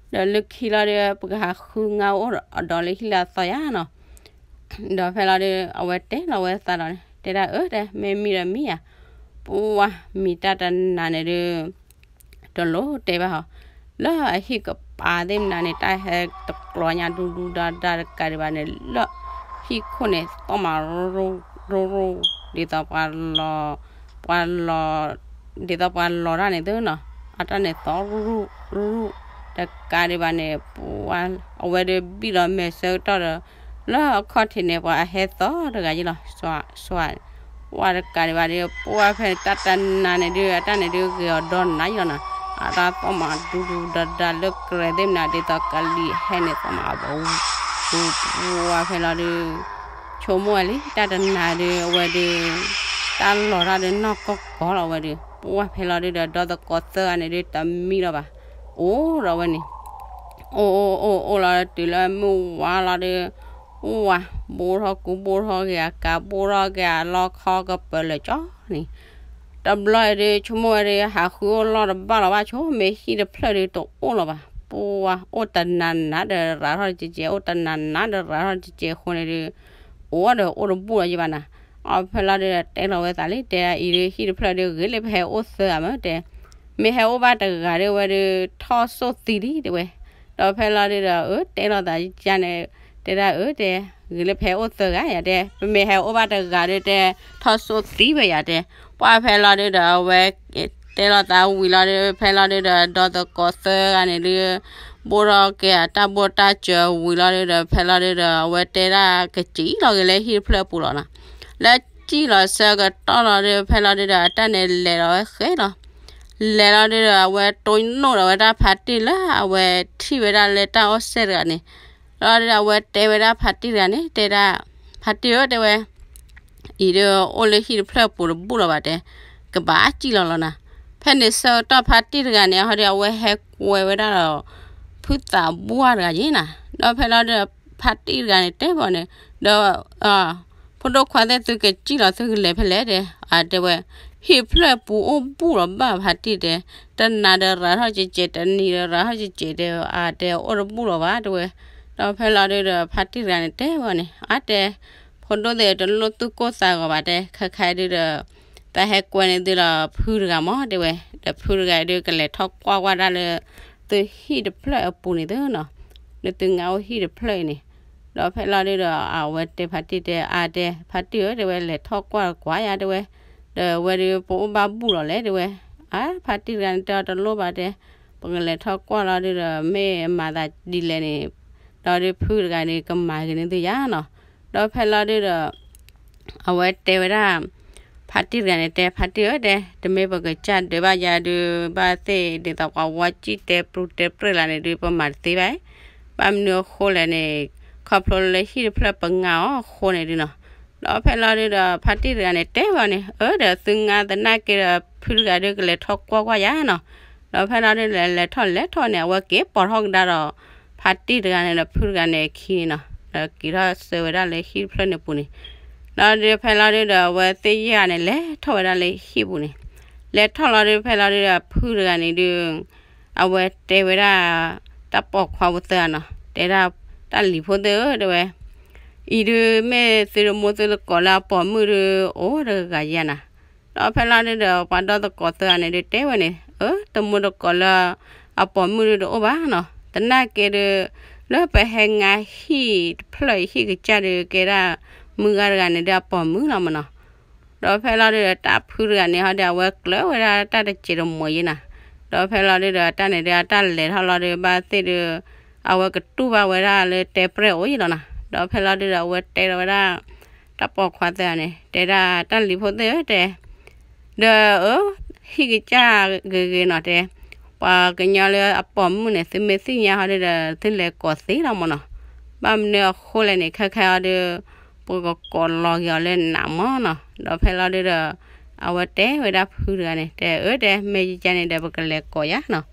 ဒီးလၢခံလီၤဒု ပကဟးဃုငါအိၣ်ဒီးလၢဟံၣ်လၢအသီယါနီၤ, ဒီးဖဲလီၤဒု အဝဲတဲလီၤဝဲသးဒီးန့ၣ် တဲဒၣ်အၢ တဲ မ့ၢ်မံဒီးမံယါ, ပှၢ်မံတၢ်တနၤန့ၣ်ဒု တလိၣ်တဲဘၣ်ဟီ, လၢအဟံၣ်ကပၤသ့ၣ်မနုၤန့ၣ် တၢ်ဟဲတကျီညါဒူဒူဒါဒါတကးဒံးဘၣ်န့ၣ် လၢဟံၣ်ခိၣ်န့ၣ် သီၣ်မးရိရိရိရိ ဒ်သိးပှၤလီၤ ပှၤလီၤ ဒ်သိးပှၤလီၤတၢ်န့ၣ်သ့နီၤ, အတၢ်န့ၣ်သီၣ်ရိရိရိရိ တကးဒံးဘၣ်န့ၣ် ပှၢ် အဝဲဒုးဘံၣ်လီၤမဲာ်ဆၢကတီၢ်ဒီး လၢအခီၣ်ထံးန့ၣ် ပှၤအဟဲသီၣ်တဂၤယ့လီၤ, စွး စွး ပှၢ်တကးဒံးဘၣ်ဒီး ပှၢ်ဖဲန့ၣ် တၢ်တနၤန့ၣ်ဒုး အတၢ်န့ၣ်ဒုးဂ့ၤအီၤဒီနၤယ့လီၤနီၤ, အတၢ်သီၣ်မးဒူဒူဒါဒါလၢကြဲးသ့ၣ်မနုၤ ဒ်သိးကလံၤဟဲန့ၣ်သီၣ်မးအဘူး, ပှၢ်ဖဲလီၤဒုး ဆိကမိၣ်ဝဲလံ တၢ်တနၤဒုး အဝဲဒုး တၢ်လီၤတၢ်ဒုးနီၢ်ကီၢ်ကီၢ်လီၤဝဲဒုး ပှၢ်ဖဲလီၤဒုးဒီး ဒီသကိးသၢဂၤန့ၣ်ဒုး တမံလီၤဘၣ်, အိၣ်ဒီးဝဲန့ၣ် အိၣ်အိၣ်အိၣ်အိၣ်လီၤ တုၤလၢမုၢ်ဝါလီၤဒုး ပှၢ် ဘိထီၣ်ကူဘိထီၣ်က့ၤအကၤ ဘိထီၣ်က့ၤအလီခီကပၢၤလၢာ်ကၠီန့ၣ်, တဘျီအံၤဒုး ဆိကမိၣ်ဝဲဒုး ဟးဃုအိၣ်လီၢ်တဘၣ်လီၤဘၣ် ဆိမ့ၢ်ဟံၣ်တဖျၢၣ်ဒုးတအိၣ်လီၤဘၣ်, ပှၢ် အိၣ်တနၤနၤဒီးရၤထီၣ်တကဲးကဲး အိၣ်တနၤနၤဒီးရၤထီၣ်တကဲးကဲးအဃိန့ၣ်ဒုး အိၣ်ဒီးအိၣ်တဘူၣ်လီၤယဘၣ်နၤ, အဖဲလီၤဒုးဒီးတဲလီၤဝဲသးလံ တဲအံၤဒုး ဟံၣ်တဖျၢၣ်ဒုး ဂ့ၤလၢပဟဲအိၣ်သၢဂၤမ့ၢ်တဲ မ့ၢ်ဟဲအိၣ်ဘၣ်တဂၤဒုး အဝဲဒုး ထီၣ်စိၣ်သံလံ တဲဝဲ, ဒီးဖဲလီၤဒုးဒီး အၢ တဲလိာ်သးယါန့ၣ် တဲဒၣ်အၢ တဲ ဂ့ၤလၢပဟဲအိၣ်သၢဂၤယၤတဲ ပမ့ၢ်ဟဲအိၣ်ဘၣ်တဂၤဒုးတဲ ထီၣ်စိၣ်သံဝဲယၤတဲ, ပှၢ်ဖဲလီၤဒုးဒီး အဝဲ တဲလိာ်သးဝံၤလီၤဒုး ဖဲလီၤဒုးဒီး ဒီသကိးသၢဂၤန့ၣ်ဒုး ဘိၣ်ထီၣ်က့ၤအတၢ်ဘိၣ်တၢ်စၢၤဝံၤလီၤဒုးဒီး ဖဲလီၤဒုးဒီး အဝဲတဲဒၣ်ကစံၣ်လီၤဂ့ၤလၢဟံၣ်တဖျၢၣ်ပူၤလီၤနီၤ, လၢစံၣ်လီၤဆၢကတီၢ်လီၤဒုး ဖဲလီၤဒုးဒီး အတၢ်န့ၣ်လဲၤဒီးဝဲဃဲလီၤ လဲၤလီၤဒုးဒီး အဝဲတိၢ်နီၣ်ဒီးဝဲဒၣ်ဖါတံၢ်လၢအဝဲထံၣ်ဝဲဒၣ်လၢတၢ်အိၣ်စဲၣ်တဂၤန့ၣ်, လီၤဒုးဒီး အဝဲတဲဝဲဒၣ်ဖါတံၢ်တဂၤန့ၣ် တဲဒၣ် ဖါတံၢ်ဧၢ တဲဝဲ အံၤဒုးအိၣ်လၢဟံၣ်တဖျၢၣ်ပူၤတဘူၣ်လီၤဘၣ်တဲ, ကဘၣ်စံၣ်လီၤလီၤနၤ, ဖဲန့ၣ်ဆၢကတီၢ်ဖါတံၢ်တဂၤန့ၣ် ဟီဒုး အဝဲဟဲကွဲဝဲဒၣ်ဒီး ဖုသးဘှၢ်တဂၤယ့နၤ, ဒီးဖဲလီၤဒုး ဖါတံၢ်တဂၤန့ၣ်တဲဘၣ်န့ၣ်, ဒီး ဖိဒိၣ်ခွါသ့ၣ်သုကစံၣ်လီၤသုကလဲၤဖဲလဲၣ်တဲ, အတဲဝဲ, ဟံၣ်ဖျၢၣ်ပူၤအိၣ်ဘူၣ်လီၤဘၣ်ဖါတံၢ်တဲ, တနၤဒီးရၤထီၣ်ကဲးကဲး တနံၤဒီးရၤထီၣ်ကဲးကဲးတဲ, အတဲအိၣ်တဘူၣ်လီၤဘၣ်တဲဝဲ, ဒီးဖဲလီၤဒုးဒီး ဖါတံၢ်တဂၤန့ၣ်တဲဝဲန့ၣ် အတဲ, ဖိဒိၣ်သ့ၣ်တလိၣ်သူၣ်ကိၢ်သးဂီၤဘၣ်တဲ, ခဲခါဒုးဒီး တၢ်ဟဲကွဲန့ၣ်သုဒီးဖုတဂၤမ့ၢ်တဲဝဲ, ဒီးဖုတဂၤဒုးကလဲၤထီၣ်ကွၢ်ကွၢ်ဒၣ်လၢ သုဟံၣ်တဖျၢၣ်အပူၤန့ၣ်သုနီၤ, လၢသုငါအိၣ်ဟံၣ်တဖျၢၣ်အံၤန့ၣ်, ဒီးဖဲလီၤဒုးဒီး အဝဲတဲဖါတံၢ်တဲ အါတဲ ဖါတံၢ်ဧၢ တဲဝဲ လဲၤထီၣ်ကွၢ်ကွၢ်ယါတဲဝဲ, ဒီးဝဲဒုးပအိၣ်ဘၣ်ဘူၣ်လီၤလဲၣ်တဲဝဲ, အါ ဖါတံၢ်တဂၤန့ၣ်တဲအီၤတလိၣ်ဘၣ်တဲ, ပကလဲၤထီၣ်ကွၢ်လီၤဒုးဒီး မ့ၢ်အမၤသးဒ်လဲၣ်န့ၣ်, ဒီးဒုးဖုတဂၤန့ၣ် ကမၤဂ့ၤန့ၢ်သုယါနီၤ, ဒီးဖဲလီၤဒုးဒီး အဝဲတဲဝဲဒၣ် ဖါတံၢ်တဂၤန့ၣ်တဲ ဖါတံၢ်ဧၢတဲ, တမ့ၢ်ပကစၢ်ဒၢးဘၣ်ယၤဒုး ဘၣ်သ့ၣ်ဒ်သိးပှၤဝါစံၣ်တဲပျူၤတဲပြဲၢ်လၢန့ၣ်ဒုး ပမၤတသ့ဘၣ်, ဘၣ်မနုၤအဃိလဲၣ်န့ၣ်, ခီဖျိလၢဟံၣ်တဖျၢၣ်ပငါအီၤအဃိန့ၣ်ဒုးနီၤ, ဒီးဖဲလီၤဒုဒီး ဖါတံၢ်တဂၤန့ၣ် တဲဝဲအီၤန့ၣ်, အၢ ဒီးသုငါသနာ်က့ဒီး ဖုတဂၤဒုကလဲၤထီၣ်ကွၢ်ကွၢ်ယၤနီၤ. ဒီးဖဲလီၤဒုဒီး လဲၤထီၣ်လဲၤထီၣ်န့ၣ် အဝဲက့ၤပိာ်ထီၣ်ကဒါဒီး ဖါတံၢ်တဂၤန့ၣ်ဒီး ဖုတဂၤန့ၣ်အခံန့ၣ်နီၤ, ဒီးက့ၤထီၣ်ဆှၢဝဲဒၣ်လၢဟံၣ်တဖျၢၣ်န့ၣ်ပူၤန့ၣ်. ဒီးဒုဖဲလီၤဒုဒီး အဝဲသ့ၣ်ယဲၢ်ဂၤန့ၣ် လဲၤထီၣ်ဝဲဒၣ်လၢဟံၣ်ပူၤန့ၣ်. လဲၤထီၣ်လီၤဒုဖဲလီၤဒုဒီး ဖုတဂၤန့ၣ်ဒု အဝဲတဲဝဲဒၣ် တၢ်ပိာ်ခွါဖိသၢဂၤနီၤ, တဲဒၣ် တၢ်လံၤဖိသ့ၣ်ဧၢ တဲဝဲ, အံၤဒုမ့ၢ်သုတမူသုတကိးလၢအပိာ်မုၣ်ဒု အိၣ်တဂၤယဲၢ်နၤ. ဒီးဖဲလီၤဒုဒီး ပှၤဒီသကိးသၢဂၤန့ၣ်ဒု တဲဝဲန့ၣ်, အၢ တမူတကိးလၢအပိာ်မုၣ်ဒုတအိၣ်ဘၣ်နီၤ, သနာ်က့ဒု လၢပဟဲငါဟံၣ်တဖျၢၣ်အံၤ ဟံၣ်ကစၢ်ဒု ကဲဒၣ်မုၢ်ဂၤတဂၤန့ၣ်ဒု အပိာ်မုၣ်လီၤမးနီၤ. ဒီးဖဲလီၤဒုဒီး တၢ်ဖုတဂၤန့ၣ်ဟီဒု အဝဲကျၢၤဝဲဒၣ်တၢ်တစဲးတမိးယဲၢ်နၤ. ဒီးဖဲလီၤဒုဒီး တၢ်န့ၣ်ဒု အတၢ်လဲၤထီၣ်လီၤဒု ဘၣ်သ့ၣ်ဒု အဝဲကတူၢ်ဘၣ်ဝဲဒၣ်လၢတဲပြဲၣ်အိၣ်ယဲၢ်လီၤနၤ. ဒီးဖဲလီၤဒုဒီး အဝဲတဲဒီးဝဲဒၣ် တၢ်ပိာ်ခွါသၢဂၤန့ၣ် တဲဒၣ် တၢ်လံၤဖိသ့ၣ်ဧၢ တဲ ဒီးအၢ ဟံၣ်ကစၢ်ဂ့ၤဂ့ၤနီၤ တဲ, ပှၤကညီလၢအပိာ်မုၣ်န့ၣ် သုမ့ၢ်သ့ၣ်ညါဟီဒုဒီး သုလဲၤကိးသ့လီၤမးနီၤ. ဘၣ်မနုၤအဃိလဲၣ်န့ၣ် ခဲခဲအံၤဒု ပကကိးလီၤက့ၤအီၤလၢနးမးနီၤ. ဒီးဖဲလီၤဒုဒီး အဝဲတဲဝဲဒၣ်ဖုတဂၤန့ၣ် တဲအၢ တဲ မ့ၢ်ယကန့ၣ်ဒီး ပကလဲၤကိးယၤနီၤ.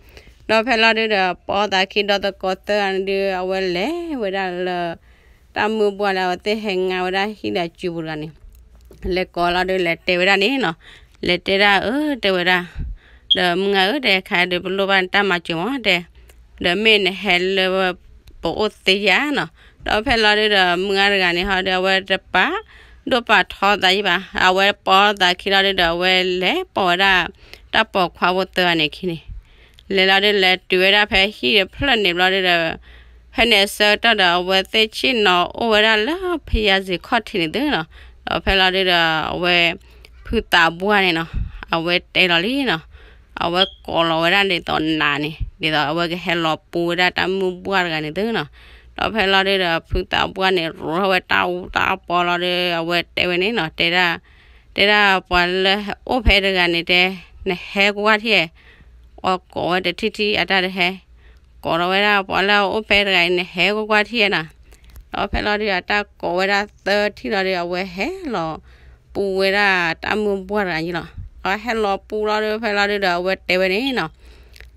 ဒီးဖဲလီၤဒုဒီး ပိာ်သးခံဒီသကိးသၢဂၤန့ၣ်ဒု အဝဲလဲၤဝဲဒၣ်လၢ တၢ်မုၢ်ဘှၢ်လၢအဝဲသ့ၣ်ဟဲငါဝဲဒၣ်ဟံၣ်ဒီးစုပူၤတဂၤန့ၣ် လဲၤကိးလီၤဒု လဲၤတဲဝဲဒၣ်န့ၣ်နီၤ. လဲၤတဲဒၣ်အၢ တဲဝဲဒၣ်, ဒီးမုၢ်ဂၤဧၢ တဲ ခဲဒုပလိၣ်ဘၣ်နတၢ်မၤစၢၤမး တဲ, ဒီးမ့ၢ်နဟဲလၢပအိၣ်သ့ယၤနီၤ. ဒီးဖဲလီၤဒုဒီး မုၢ်ဂၤတဂၤန့ၣ်ဟီဒု အဝဲတပာ်ဒိၣ်ပာ်ထီသးယံၤဘၣ်, အဝဲပိာ်သးခံလီၤဒုဒီး အဝဲလဲၤပိာ်ဝဲဒၣ် တၢ်ပိာ်ခွါဖိသၢဂၤန့ၣ်ခံန့ၣ် လဲၤလီၤဒု လဲၤတုၤဝဲဒၣ်ဖဲဟံၣ်တဖျၢၣ်န့ၣ်ဘျီဒုဒီး ဖဲန့ၣ်အဆၢကတီၢ်ဒီး အဝဲသ့ၣ်ဆ့ၣ်နီၤအိၣ်ဝဲဒၣ်လၢဖယါစ့ၤခီၣ်ထံးန့ၣ်သုနီၤ. ဒီးဖဲလီၤဒုဒီး အဝဲ ဖုသးပှၢ်န့ၣ်နီၤ အဝဲတဲလီၤလံနီၤ, အဝဲကိးလီၤဝဲဒၣ်ဒ်သိးနးန့ၣ် ဒ်သိးအဝဲကဟဲလီၤပူဝဲဒၣ်တၢ်မုၢ်ဘှၢ်တဂၤန့ၣ်သုနီၤ. ဒီးဖဲလီၤဒုဒီး ဖုသးပှၢ်န့ၣ် ရိထီၣ်ဝဲတၢ်အူတၢ်ပီလီၤဒု အဝဲတဲဝဲန့ၣ်နီၤ, တဲဒၣ် တဲဒၣ်ပှၤလၢအိၣ်ဖဲတဂၤန့ၣ်တဲ, နဟဲကွၢ်ကွၢ်ထံၣ်, အကိးဝဲတထံၣ်ထံၣ်အတၢ်တဟဲ, ကိးထီၣ်ဝဲဒၣ်ပှၤလၢအအိၣ်ဖဲတဂၤန့ၣ် နဟဲကွၢ်ကွၢ်ထံၣ်နီၤ. ဒီးဖဲလီၤဒုဒီး တၢ်ကိးဝဲဒၣ်သၢထံၣ်လီၤဒု အဝဲဟဲလီၤပူဝဲဒၣ်တၢ်မုၢ်ဘှၢ်တဂၤန့ၣ်လီၤ. ဒီးဟဲလီၤပူလီၤဒု ဖဲလီၤဒုဒီး အဝဲတဲဝဲန့ၣ်နီၤ,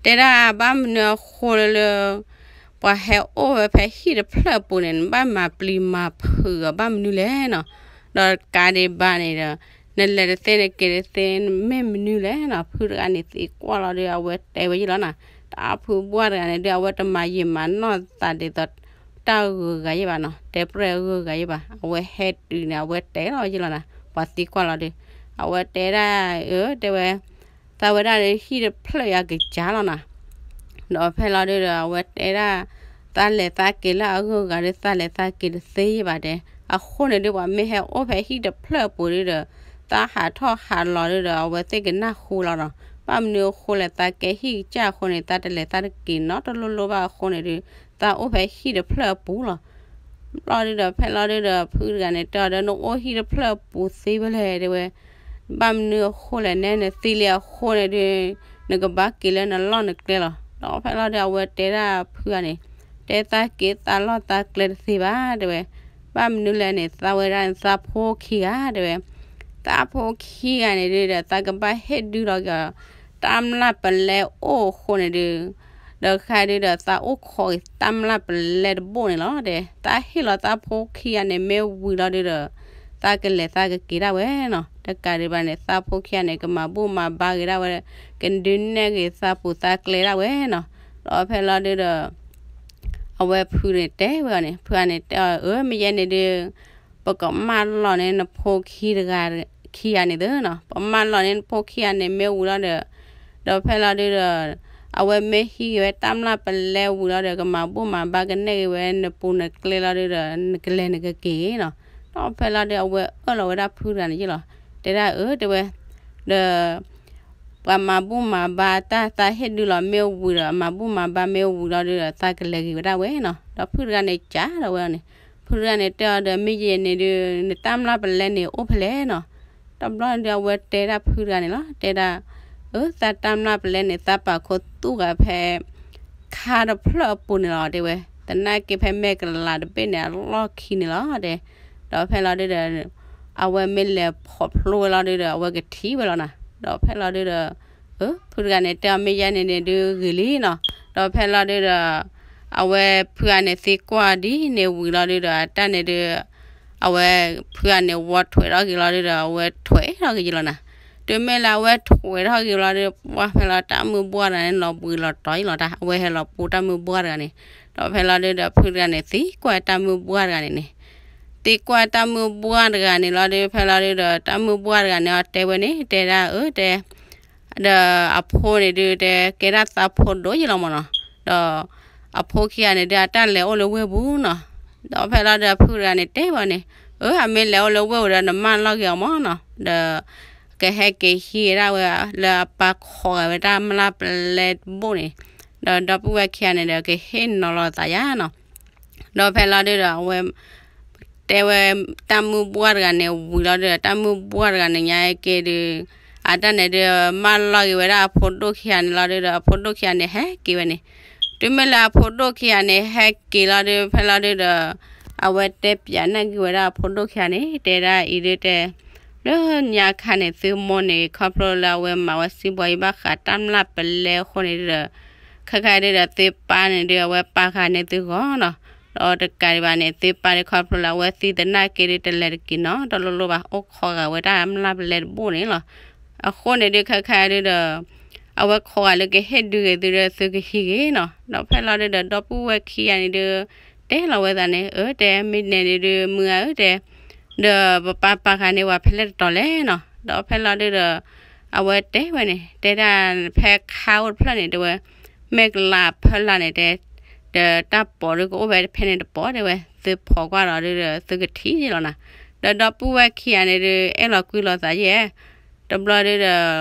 တဲဒၣ်ဘၣ်မနုၤအဃိလၢလၢ ပှၤဟဲအိၣ်ဝဲဖဲဟံၣ်တဖျၢၣ်အပူၤန့ၣ် နဘၣ်မၤပျံၤမၤဖုးအီၤဘၣ်မနုၤလဲၣ်နီၤ. ဒီးကးဒံးဘၣ်န့ၣ်ဒီး နလဲၤတသ့နက့ၤတသ့ မ့ၢ်မနုၤလဲၣ်နီၤ. ဖုတဂၤန့ၣ်သံကွၢ်လီၤဒု အဝဲတဲဝဲယံၤလီၤနီၤ, တၢ်ဖုဘှၢ်တဂၤန့ၣ်ဒု အဝဲတမၤယံာ်မၤနီၢ်သးဒ်သိး တၢ်ဂုၤဂၤယံၤဘၣ်နီၤ, တဲပြဲၢ်ဂုၤဂၤယံၤဘၣ်, အဝဲဟဲတုၤန့ၣ် အဝဲတဲလီၤယံၤလီၤနီၤ, ပှၤသံကွၢ်လီၤဒု အဝဲတဲဒၣ် အၢ တဲဝဲ သးဝဲဒၣ်လၢဟံၣ်တဖျၢၣ်အံၤအကစၢ်လီၤနီၤ. ဒီးဖဲလီၤဒုဒီး အဝဲတဲဒၣ် သးလဲၤသးက့ၤလၢအဂုၤအဂၤဒု သးလဲၤသးက့ၤတသ့ယံၤဘၣ်တဲ, အဃိန့ၣ်ဒု ပှၤမ့ၢ်ဟဲအိၣ်ဖဲဟံၣ်တဖျၢၣ်အပူၤဒုဒီး သးဟးထီၣ်ဟးလီၤဒုဒီး အဝဲသ့ၣ်ကနၢ်ဟူလီၤနီၤ. ဘၣ်မနုၤအဃိလဲၣ် သးကဲဟံၣ်ကစၢ်အဃိန့ၣ် သးတလဲၤသးတက့ၤနီတလိၤလိၤဘၣ်အဃိန့ၣ်ဒု သးအိၣ်ဖဲဟံၣ်တဖျၢၣ်အပူၤလီၤ. ဘျီဒုဒီး ဖဲလီၤဒုဒီး ဖုတဂၤန့ၣ် တဲအီၤဒီး နအိၣ်ဟံၣ်တဖျၢၣ်အပူၤသ့ဝဲလဲၣ် တဲဝဲ, ဘၣ်မနုၤအဃိလဲၣ် နဲနသံလံအဃိန့ၣ်ဒု နကဘၣ်က့ၤလၢနလီၢ်နကျဲလီၤ. ဒီးဖဲလီၤဒု အဝဲတဲဒၣ်ဖုဂၤန့ၣ်, တဲသးက့ၤသးလီၢ်သးကျဲတသ့ဘၣ် တဲဝဲ, ဘၣ်မနုၤလဲၣ်န့ၣ် သးဝဲဒၣ်န့ၣ် သးဖိခံဂၤ တဲဝဲ, သးဖိခံဂၤန့ၣ်ဒုဒီး သးကဘၣ်ဟ့ၣ်ဒုလီၤက့ၤ တၢ်မျၢ်ပလဲအိၣ်အဃိန့ၣ်ဒု ဒီးခဲဒုဒီး သးအိၣ်ခိးက့ၤတၢ်မျၢ်ပလဲတဘိၣ်န့ၣ်လီၤ တဲ, သးဟ့ၣ်လီၤသးဖိခံဂၤန့ၣ်မ့ၢ်ဝံၤလီၤဒုဒီး သးကလဲၤသးကက့ၤဒၣ်ဝဲနီၤ, တကးဒံးဘၣ်န့ၣ် သးဖိခံဂၤန့ၣ် ကမၤဘူၣ်မၤဘါက့ၤဒၣ်ဝဲ, ကဒုးနဲၣ်က့ၤသးပူၤသးကျဲဒၣ်ဝဲနီၤ. ဒီးဖဲလီၤဒုဒီး အဝဲဖုန့ၣ်တဲဝဲအီၤန့ၣ် ဖုဂၤန့ၣ်တဲအီၤ အၢ မ့ၢ်ယဲန့ၣ်ဒု ပကမၢလီၤန့ၢ်နဖိခံတဂၤ ခံဂၤန့ၣ်သုနီၤ, ပမၢလီၤန့ၢ်နဖိခံဂၤန့ၣ်မ့ၢ်ဝံၤလီၤဒီး ဒီးဖဲလီၤဒုဒီး အဝဲမ့ၢ်ဟံးက့ၤဝဲတၢ်မျၢ်ပလဲဝံၤလီၤဒီး ကမၤဘူၣ်မၤဘါကနဲၣ်က့ၤဝဲနပူၤနကျဲလီၤဒုဒီး နကလဲၤနကက့ၤနီၤ. ဒီးဖဲလီၤဒု အဝဲအၢၣ်လီၤဝဲဒၣ်ဖုတဂၤန့ၣ်ယ့ၢ်လီၤ, တဲဒၣ်အၢ တဲဝဲ ဒီး ပှၤမၤဘူၣ်မၤဘါတၢ် သးဟ့ၣ်ဒုလီၤမ့ၢ်ဝံၤဒီး မၤဘူၣ်မၤဘါမ့ၢ်ဝံၤလီၤဒုဒီး သးကလဲၤက့ၤဝဲဒၣ်ဝဲနီၤ. ဒီးဖုတဂၤန့ၣ်ကးဒီးဝဲအီၤန့ၣ်, ဖုတဂၤန့ၣ်တဲအီၤဒီး မ့ၢ်ယဲန့ၣ်ဒု နတၢ်မျၢ်ပလဲန့ၣ်အိၣ်ဖဲလဲၣ်နီၤ. တဘျီဒု အဝဲတဲဒၣ်ဖုတဂၤန့ၣ်လီၤ, တဲဒၣ် အၢ သးတၢ်မျၢ်ပလဲန့ၣ် သးပာ်ခူသူၣ်ဂၤဖဲ ခါတဖျၢၣ်အပူၤန့ၣ်လီၤ တဲဝဲ, သနာ်က့ဖဲမဲာ်ကလးတဘ့ၣ်န့ၣ် အလီၢ်ခံန့ၣ်လီၤ တဲ. ဒီးဖဲလီၤဒုဒီး အဝဲမ့ၢ်လဲၤဖီၣ်ဖျိဝဲလီၤဒုဒီး အဝဲကထံၣ်ဝဲလီၤနီၤ. ဒီးဖဲလီၤဒုဒီး အၢ ဖုတဂၤန့ၣ် တဲအီၤမ့ၢ်ယဲန့ၣ်န့ၣ်ဒုဂ့ၤလံနီၤ. ဒီးဖဲလီၤဒုဒီး အဝဲဖုဂၤန့ၣ်သံကွၢ်ဒ်န့ၣ်ဝံၤလီၤဒုဒီး အတၢ်န့ၣ်ဒု အဝဲဖုဂၤန့ၣ်ဝီထွဲးထီၣ်က့ၤလီၤဒုဒီး အဝဲထွဲးထီၣ်က့ၤလီၤနီၤ. တုၤမ့ၢ်လၢအဝဲထွဲးထီၣ်က့ၤလီၤဒု ပှၢ်ဖဲလီၤတၢ်မုၢ်ဘှၢ်တဂၤန့ၣ် လီၤဘှံးလီၤတီၤအံၤလီၤတၢ် အဝဲဟဲလီၤပူတၢ်မုၢ်ဘှၢ်တဂၤန့ၣ်. ဒီးဖဲလီၤဒုဒီး ဖုတဂၤန့ၣ် သံကွၢ်တၢ်မုၢ်ဘှၢ်တဂၤန့ၣ်န့ၣ် သံကွၢ်တၢ်မုၢ်ဘှၢ်တဂၤန့ၣ်လီၤဒု ဖဲလီၤဒုဒီး တၢ်မုၢ်ဘှၢ်တဂၤန့ၣ် အတဲဝဲန့ၣ် တဲဒၣ်အၢ တဲ ဒီးအဖိန့ၣ်ဒုတဲ ကဲဒၣ်သးဖိဒိၣ်ယံလီၤမၢ်နီၤ. ဒီးအဖိခံဂၤန့ၣ်ဒု အတၢ်လဲၤအိၣ်လၢဝ့ၢ်ပူၤနီၤ. ဒီးဖဲလီၤဒု ဖုတဂၤန့ၣ်တဲဝဲန့ၣ် အၢ အမ့ၢ်လဲၤအိၣ်လၢဝ့ၢ်ပူၤဒီး နမၢလီၤက့ၤအီၤမၢ်နီၤ. ဒီး ကဟဲက့ၤဟံးဝဲဒၣ်ဝဲ လၢအပၢ်ခိးဂၤဝဲတၢ်မျၢ်ပလဲတဘိၣ်န့ၣ်. ဒီးဒီပုၢ်ဝဲၢ်ခံဂၤန့ၣ်ဒီး ကဟ့ၣ်နီၤလီၤသးယါနီၤ. ဒီးဖဲလီၤဒုဒီး အဝဲ တဲဝဲတၢ်မုၢ်ဘှၢ်တဂၤန့ၣ်ဝံၤလီၤဒုဒီး တၢ်မုၢ်ဘှၢ်တဂၤန့ၣ်ညါက့ၤဒု အတၢ်န့ၣ်ဒု မၢလီၤက့ၤဝဲဒၣ်အဖိဒိၣ်ခံဂၤန့ၣ်လီၤဒုဒီး အဖိဒိၣ်ခံဂၤန့ၣ် ဟဲက့ၤဝဲန့ၣ်. တုၤမ့ၢ်လၢအဖိဒိၣ်ခံဂၤန့ၣ် ဟဲက့ၤလီၤဒု ဖဲလီၤဒုဒီး အဝဲတဲပၠးနာ်က့ၤဝဲဒၣ်အဖိဒိၣ်ခံဂၤန့ၣ် တဲဒၣ်အံၤဒုတဲ လၢညါခါန့ၣ် သုမိၢ်န့ၣ် ခီဖျိလၢအဝဲမၤဝဲစံးဘီယံဘၣ်ဃးတၢ်မျၢ်ပလဲအဃိန့ၣ်ဒုဒီး ခဲခါဒုဒီး သုပၢ်န့ၣ်ဒု အဝဲပာ်ဃာ်န့ၢ်သုဂီၢ်နီၤ. ဒီးတကးဒံးဘၣ်န့ၣ် သုပၢ်ဒု ခီဖျိလၢအဝဲသံသနာ်က့ဒု တလဲၤတက့ၤနီတလိၤလိၤဘၣ် အိၣ်ခိးဂၤဝဲတၢ်မျၢ်ပလဲတဘိၣ်န့ၣ်လီၤ. အဃိန့ၣ်ဒု ခဲခါဒုဒီး အဝဲခိးဂၤလၢကဟ့ၣ်ဒုဂ့ၤသုဒီး သုကဟံးဂ့ၤနီၤ. ဒီးဖဲလီၤဒုဒီး ဒီပုၢ်ဝဲၢ်ခံဂၤန့ၣ်ဒု တဲလီၤဝဲသးန့ၣ် အၢ တဲ မ့ၢ်နဲဒုဒီး မုၢ်ဧၢ တဲ ဒီးပပၢ်ပာ်ဃာ်န့ၢ်ပှၤဖဲလဲၣ်တတီၤလဲၣ်နီၤ. ဒီးဖဲလီၤဒုဒီး အဝဲတဲဝဲန့ၣ် တဲဒၣ်ဖဲခါအိၣ်တဖျၢၣ်န့ၣ် တဲဝဲ မဲာ်ကလၤဖၢလၤန့ၣ် တဲ ဒီးတၢ်ပိာ်ဒုကအိၣ်ဝဲဖဲန့ၣ်တပိာ် တဲဝဲ သုဖီၣ်ကွၢ်ဒီးဒုဒီး သုကထံၣ်လီၤနီၤ. ဒီးဒီပုၢ်ဝဲၢ်ခံဂၤန့ၣ်ဒု အဲၣ်လီၤကွံလီၤသးယဲၢ် တဘျီဒုဒီး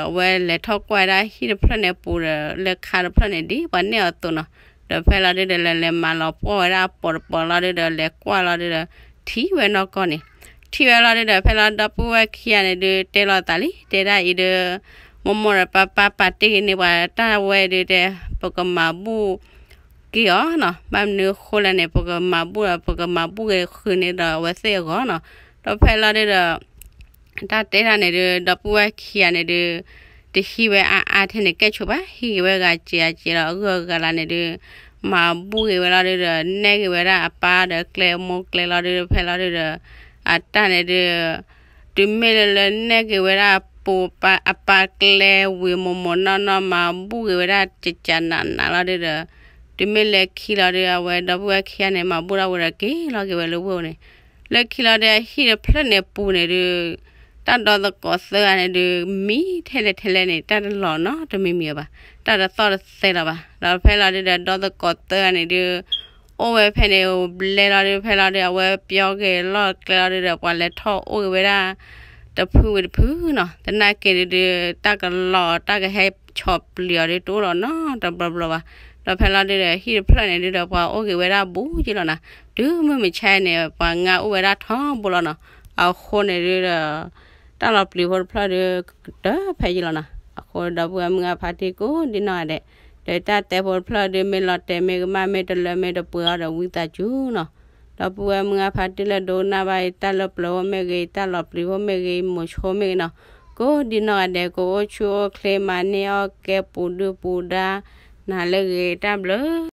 အဝဲလဲၤထီၣ်ကွၢ်ဝဲဒၣ်ဟံၣ်တဖျၢၣ်န့ၣ်အပူၤဒီး လၢခါတဖျၢၣ်န့ၣ် ဒ်ပှၤနဲၣ်အီၤအသိးနီၤ. ဒီးဖဲလီၤဒုဒီး လဲၤလဲၤမၤလီၤပှီၢ်ဝဲဒၣ်အပိာ်တပိာ်လီၤဒုဒီး လဲၤကွၢ်လီၤဒုဒီး ထံၣ်ဝဲနီၢ်ကီၢ်န့ၣ် ထံၣ်ဝဲလီၤဒုဒီး ဖဲလီၤဒီပုၢ်ဝဲၢ်ခံဂၤန့ၣ်ဒု တဲလီၤသးလံ တဲဒၣ်အံၤဒု မိၢ်မိၢ်ဒီးပၢ်ပၢ်ပာ်တ့ၢ်က့ၤန့ၢ်ပှၤတၢ်ဝဲဒုတဲ ပကမၤဘူၣ်က့ၤအီၤနီၤ. ဘၣ်မနုၤအဃိလဲၣ်န့ၣ် ပကမၤဘူၣ်ဒီး ပကမၤဘူၣ်က့ၤဃုာ်န့ၢ်ဒီးအဝဲသ့ၣ်အဂီၢ်နီၤ. ဒီးဖဲလီၤဒုဒီး တၢ်တဲတၢ်န့ၣ်ဒု ဒီပုၢ်ဝဲၢ်ခံဂၤန့ၣ်ဒု တဟံးဝဲအါအါထဲန့ၣ် ကဲၣ်ဆိးဘၣ် ဟံးက့ၤဝဲဂၤစဲးဂၤစဲးဒီး အဂၢၢ်အဂၤလၢန့ၣ်ဒု မၤဘူၣ်က့ၤဝဲလီၤဒုဒီး နဲၣ်က့ၤဝဲဒၣ်အပၢ်ဒီးကျဲမိၢ်ကျဲလီၤဒု ဖဲလီၤဒုဒီး အတၢ်န့ၣ်ဒု တုၤမ့ၢ်လၢလၢနဲၣ်က့ၤဝဲဒၣ်အပၢ် အပၢ်ကျဲဝံၤမိၢ်မိၢ်နီၢ်နီၢ် မၤဘူၣ်က့ၤဝဲဒၣ်ကကနးနးလီၤဒုဒီး တုၤမ့ၢ်လၢခံလီၤဒု အဝဲဒီပုၢ်ဝဲၢ်ခံဂၤန့ၣ် မၤဘူၣ်ဒၣ်ဝဲဒီးက့ၤလီၤက့ၤဝဲလၢဝ့ၢ်န့ၣ် လၢခံလီၤဒုအဟံၣ်တဖျၢၣ်န့ၣ်ပူၤန့ၣ်ဒု တၢ်ဒီသကိးသၢဂၤန့ၣ်ဒု မံထဲလဲၣ်ထဲလဲၣ်န့ၣ် တၢ်တလီၤနီတမံၤမံၤဘၣ်, တၢ်တသီၣ်တသဲလီၤဘၣ်. ဒီးဖဲလီၤဒုဒီးဒီသကိးသၢဂၤန့ၣ်ဒု အိၣ်ဝဲဖဲန့ၣ်ဘျဲလီၤဒု ဖဲလီၤဒု အဝဲပျီက့ၤလီၢ်ကျဲလီၤဒုဒီး ပှၤလဲၤထီၣ်အိၣ်က့ၤဝဲဒၣ် တဖုဝံၤတဖုနီၤ, သနာ်က့ဒုဒု တၢ်ကလီၤတၢ်ကဟဲဆီၣ်ပျံၤအီၤဒု တအိၣ်လီၤနီတဘျီဘျီဘၣ်. ဒီးဖဲလီၤဒုဒီး ဟံၣ်တဖျၢၣ်န့ၣ်ဒုဒီး ပှၤအိၣ်က့ၤဝဲဒၣ်ဘူးက့လီၤနီၤ, တုၤမုၢ်မဆါန့ၣ် ပှၤငါအိၣ်ဝဲဒၣ်ထီဘိလီၤနီၤ. အဃိန့ၣ်ဒုဒီး တၢ်လီၤပျံၤဖိတဖျၢၣ်ဒု ကတၢၢ်ဖဲယံလီၤနီၤ. အဃိဒီပုၢ်ဝဲၢ်မုၢ်ဂၢ်ဖါတံၢ်ကိးဒံနီၢ်ဂၤဒဲး, ဒီးတၢ်တဲဖိတဖျၢၣ်ဒု မ့ၢ်လီၤတဲာ်မ့ၢ်ကမၣ် မ့ၢ်တလၢမ့ၢ်တပှဲၤအီၤဒီး ဝံသးစူၤနီၤ. ဒီပုၢ်ဝဲၢ်မုၢ်ဂၢ်ဖါတံၢ်လၢဒိကနၣ်ဘၣ်အံၤ တၢ်လၢပျၢၤဖိမ့ၢ်ဂ့ၤ, တၢ်လီၤပျံၤဖိမ့ၢ်ဂ့ၤ, မိၤဆိမ့ၢ်ဂ့ၤနီၤ, ကိးဒံနီၢ်ဂၤဒဲး ကအိၣ်ဆူၣ်အိၣ်ချ့ မၤန့ၢ်အီၣ်ကဲပူၤဒုၣ်ပူၤဒါ နၤလၢဂ့ၤ တၢ်ဘျုး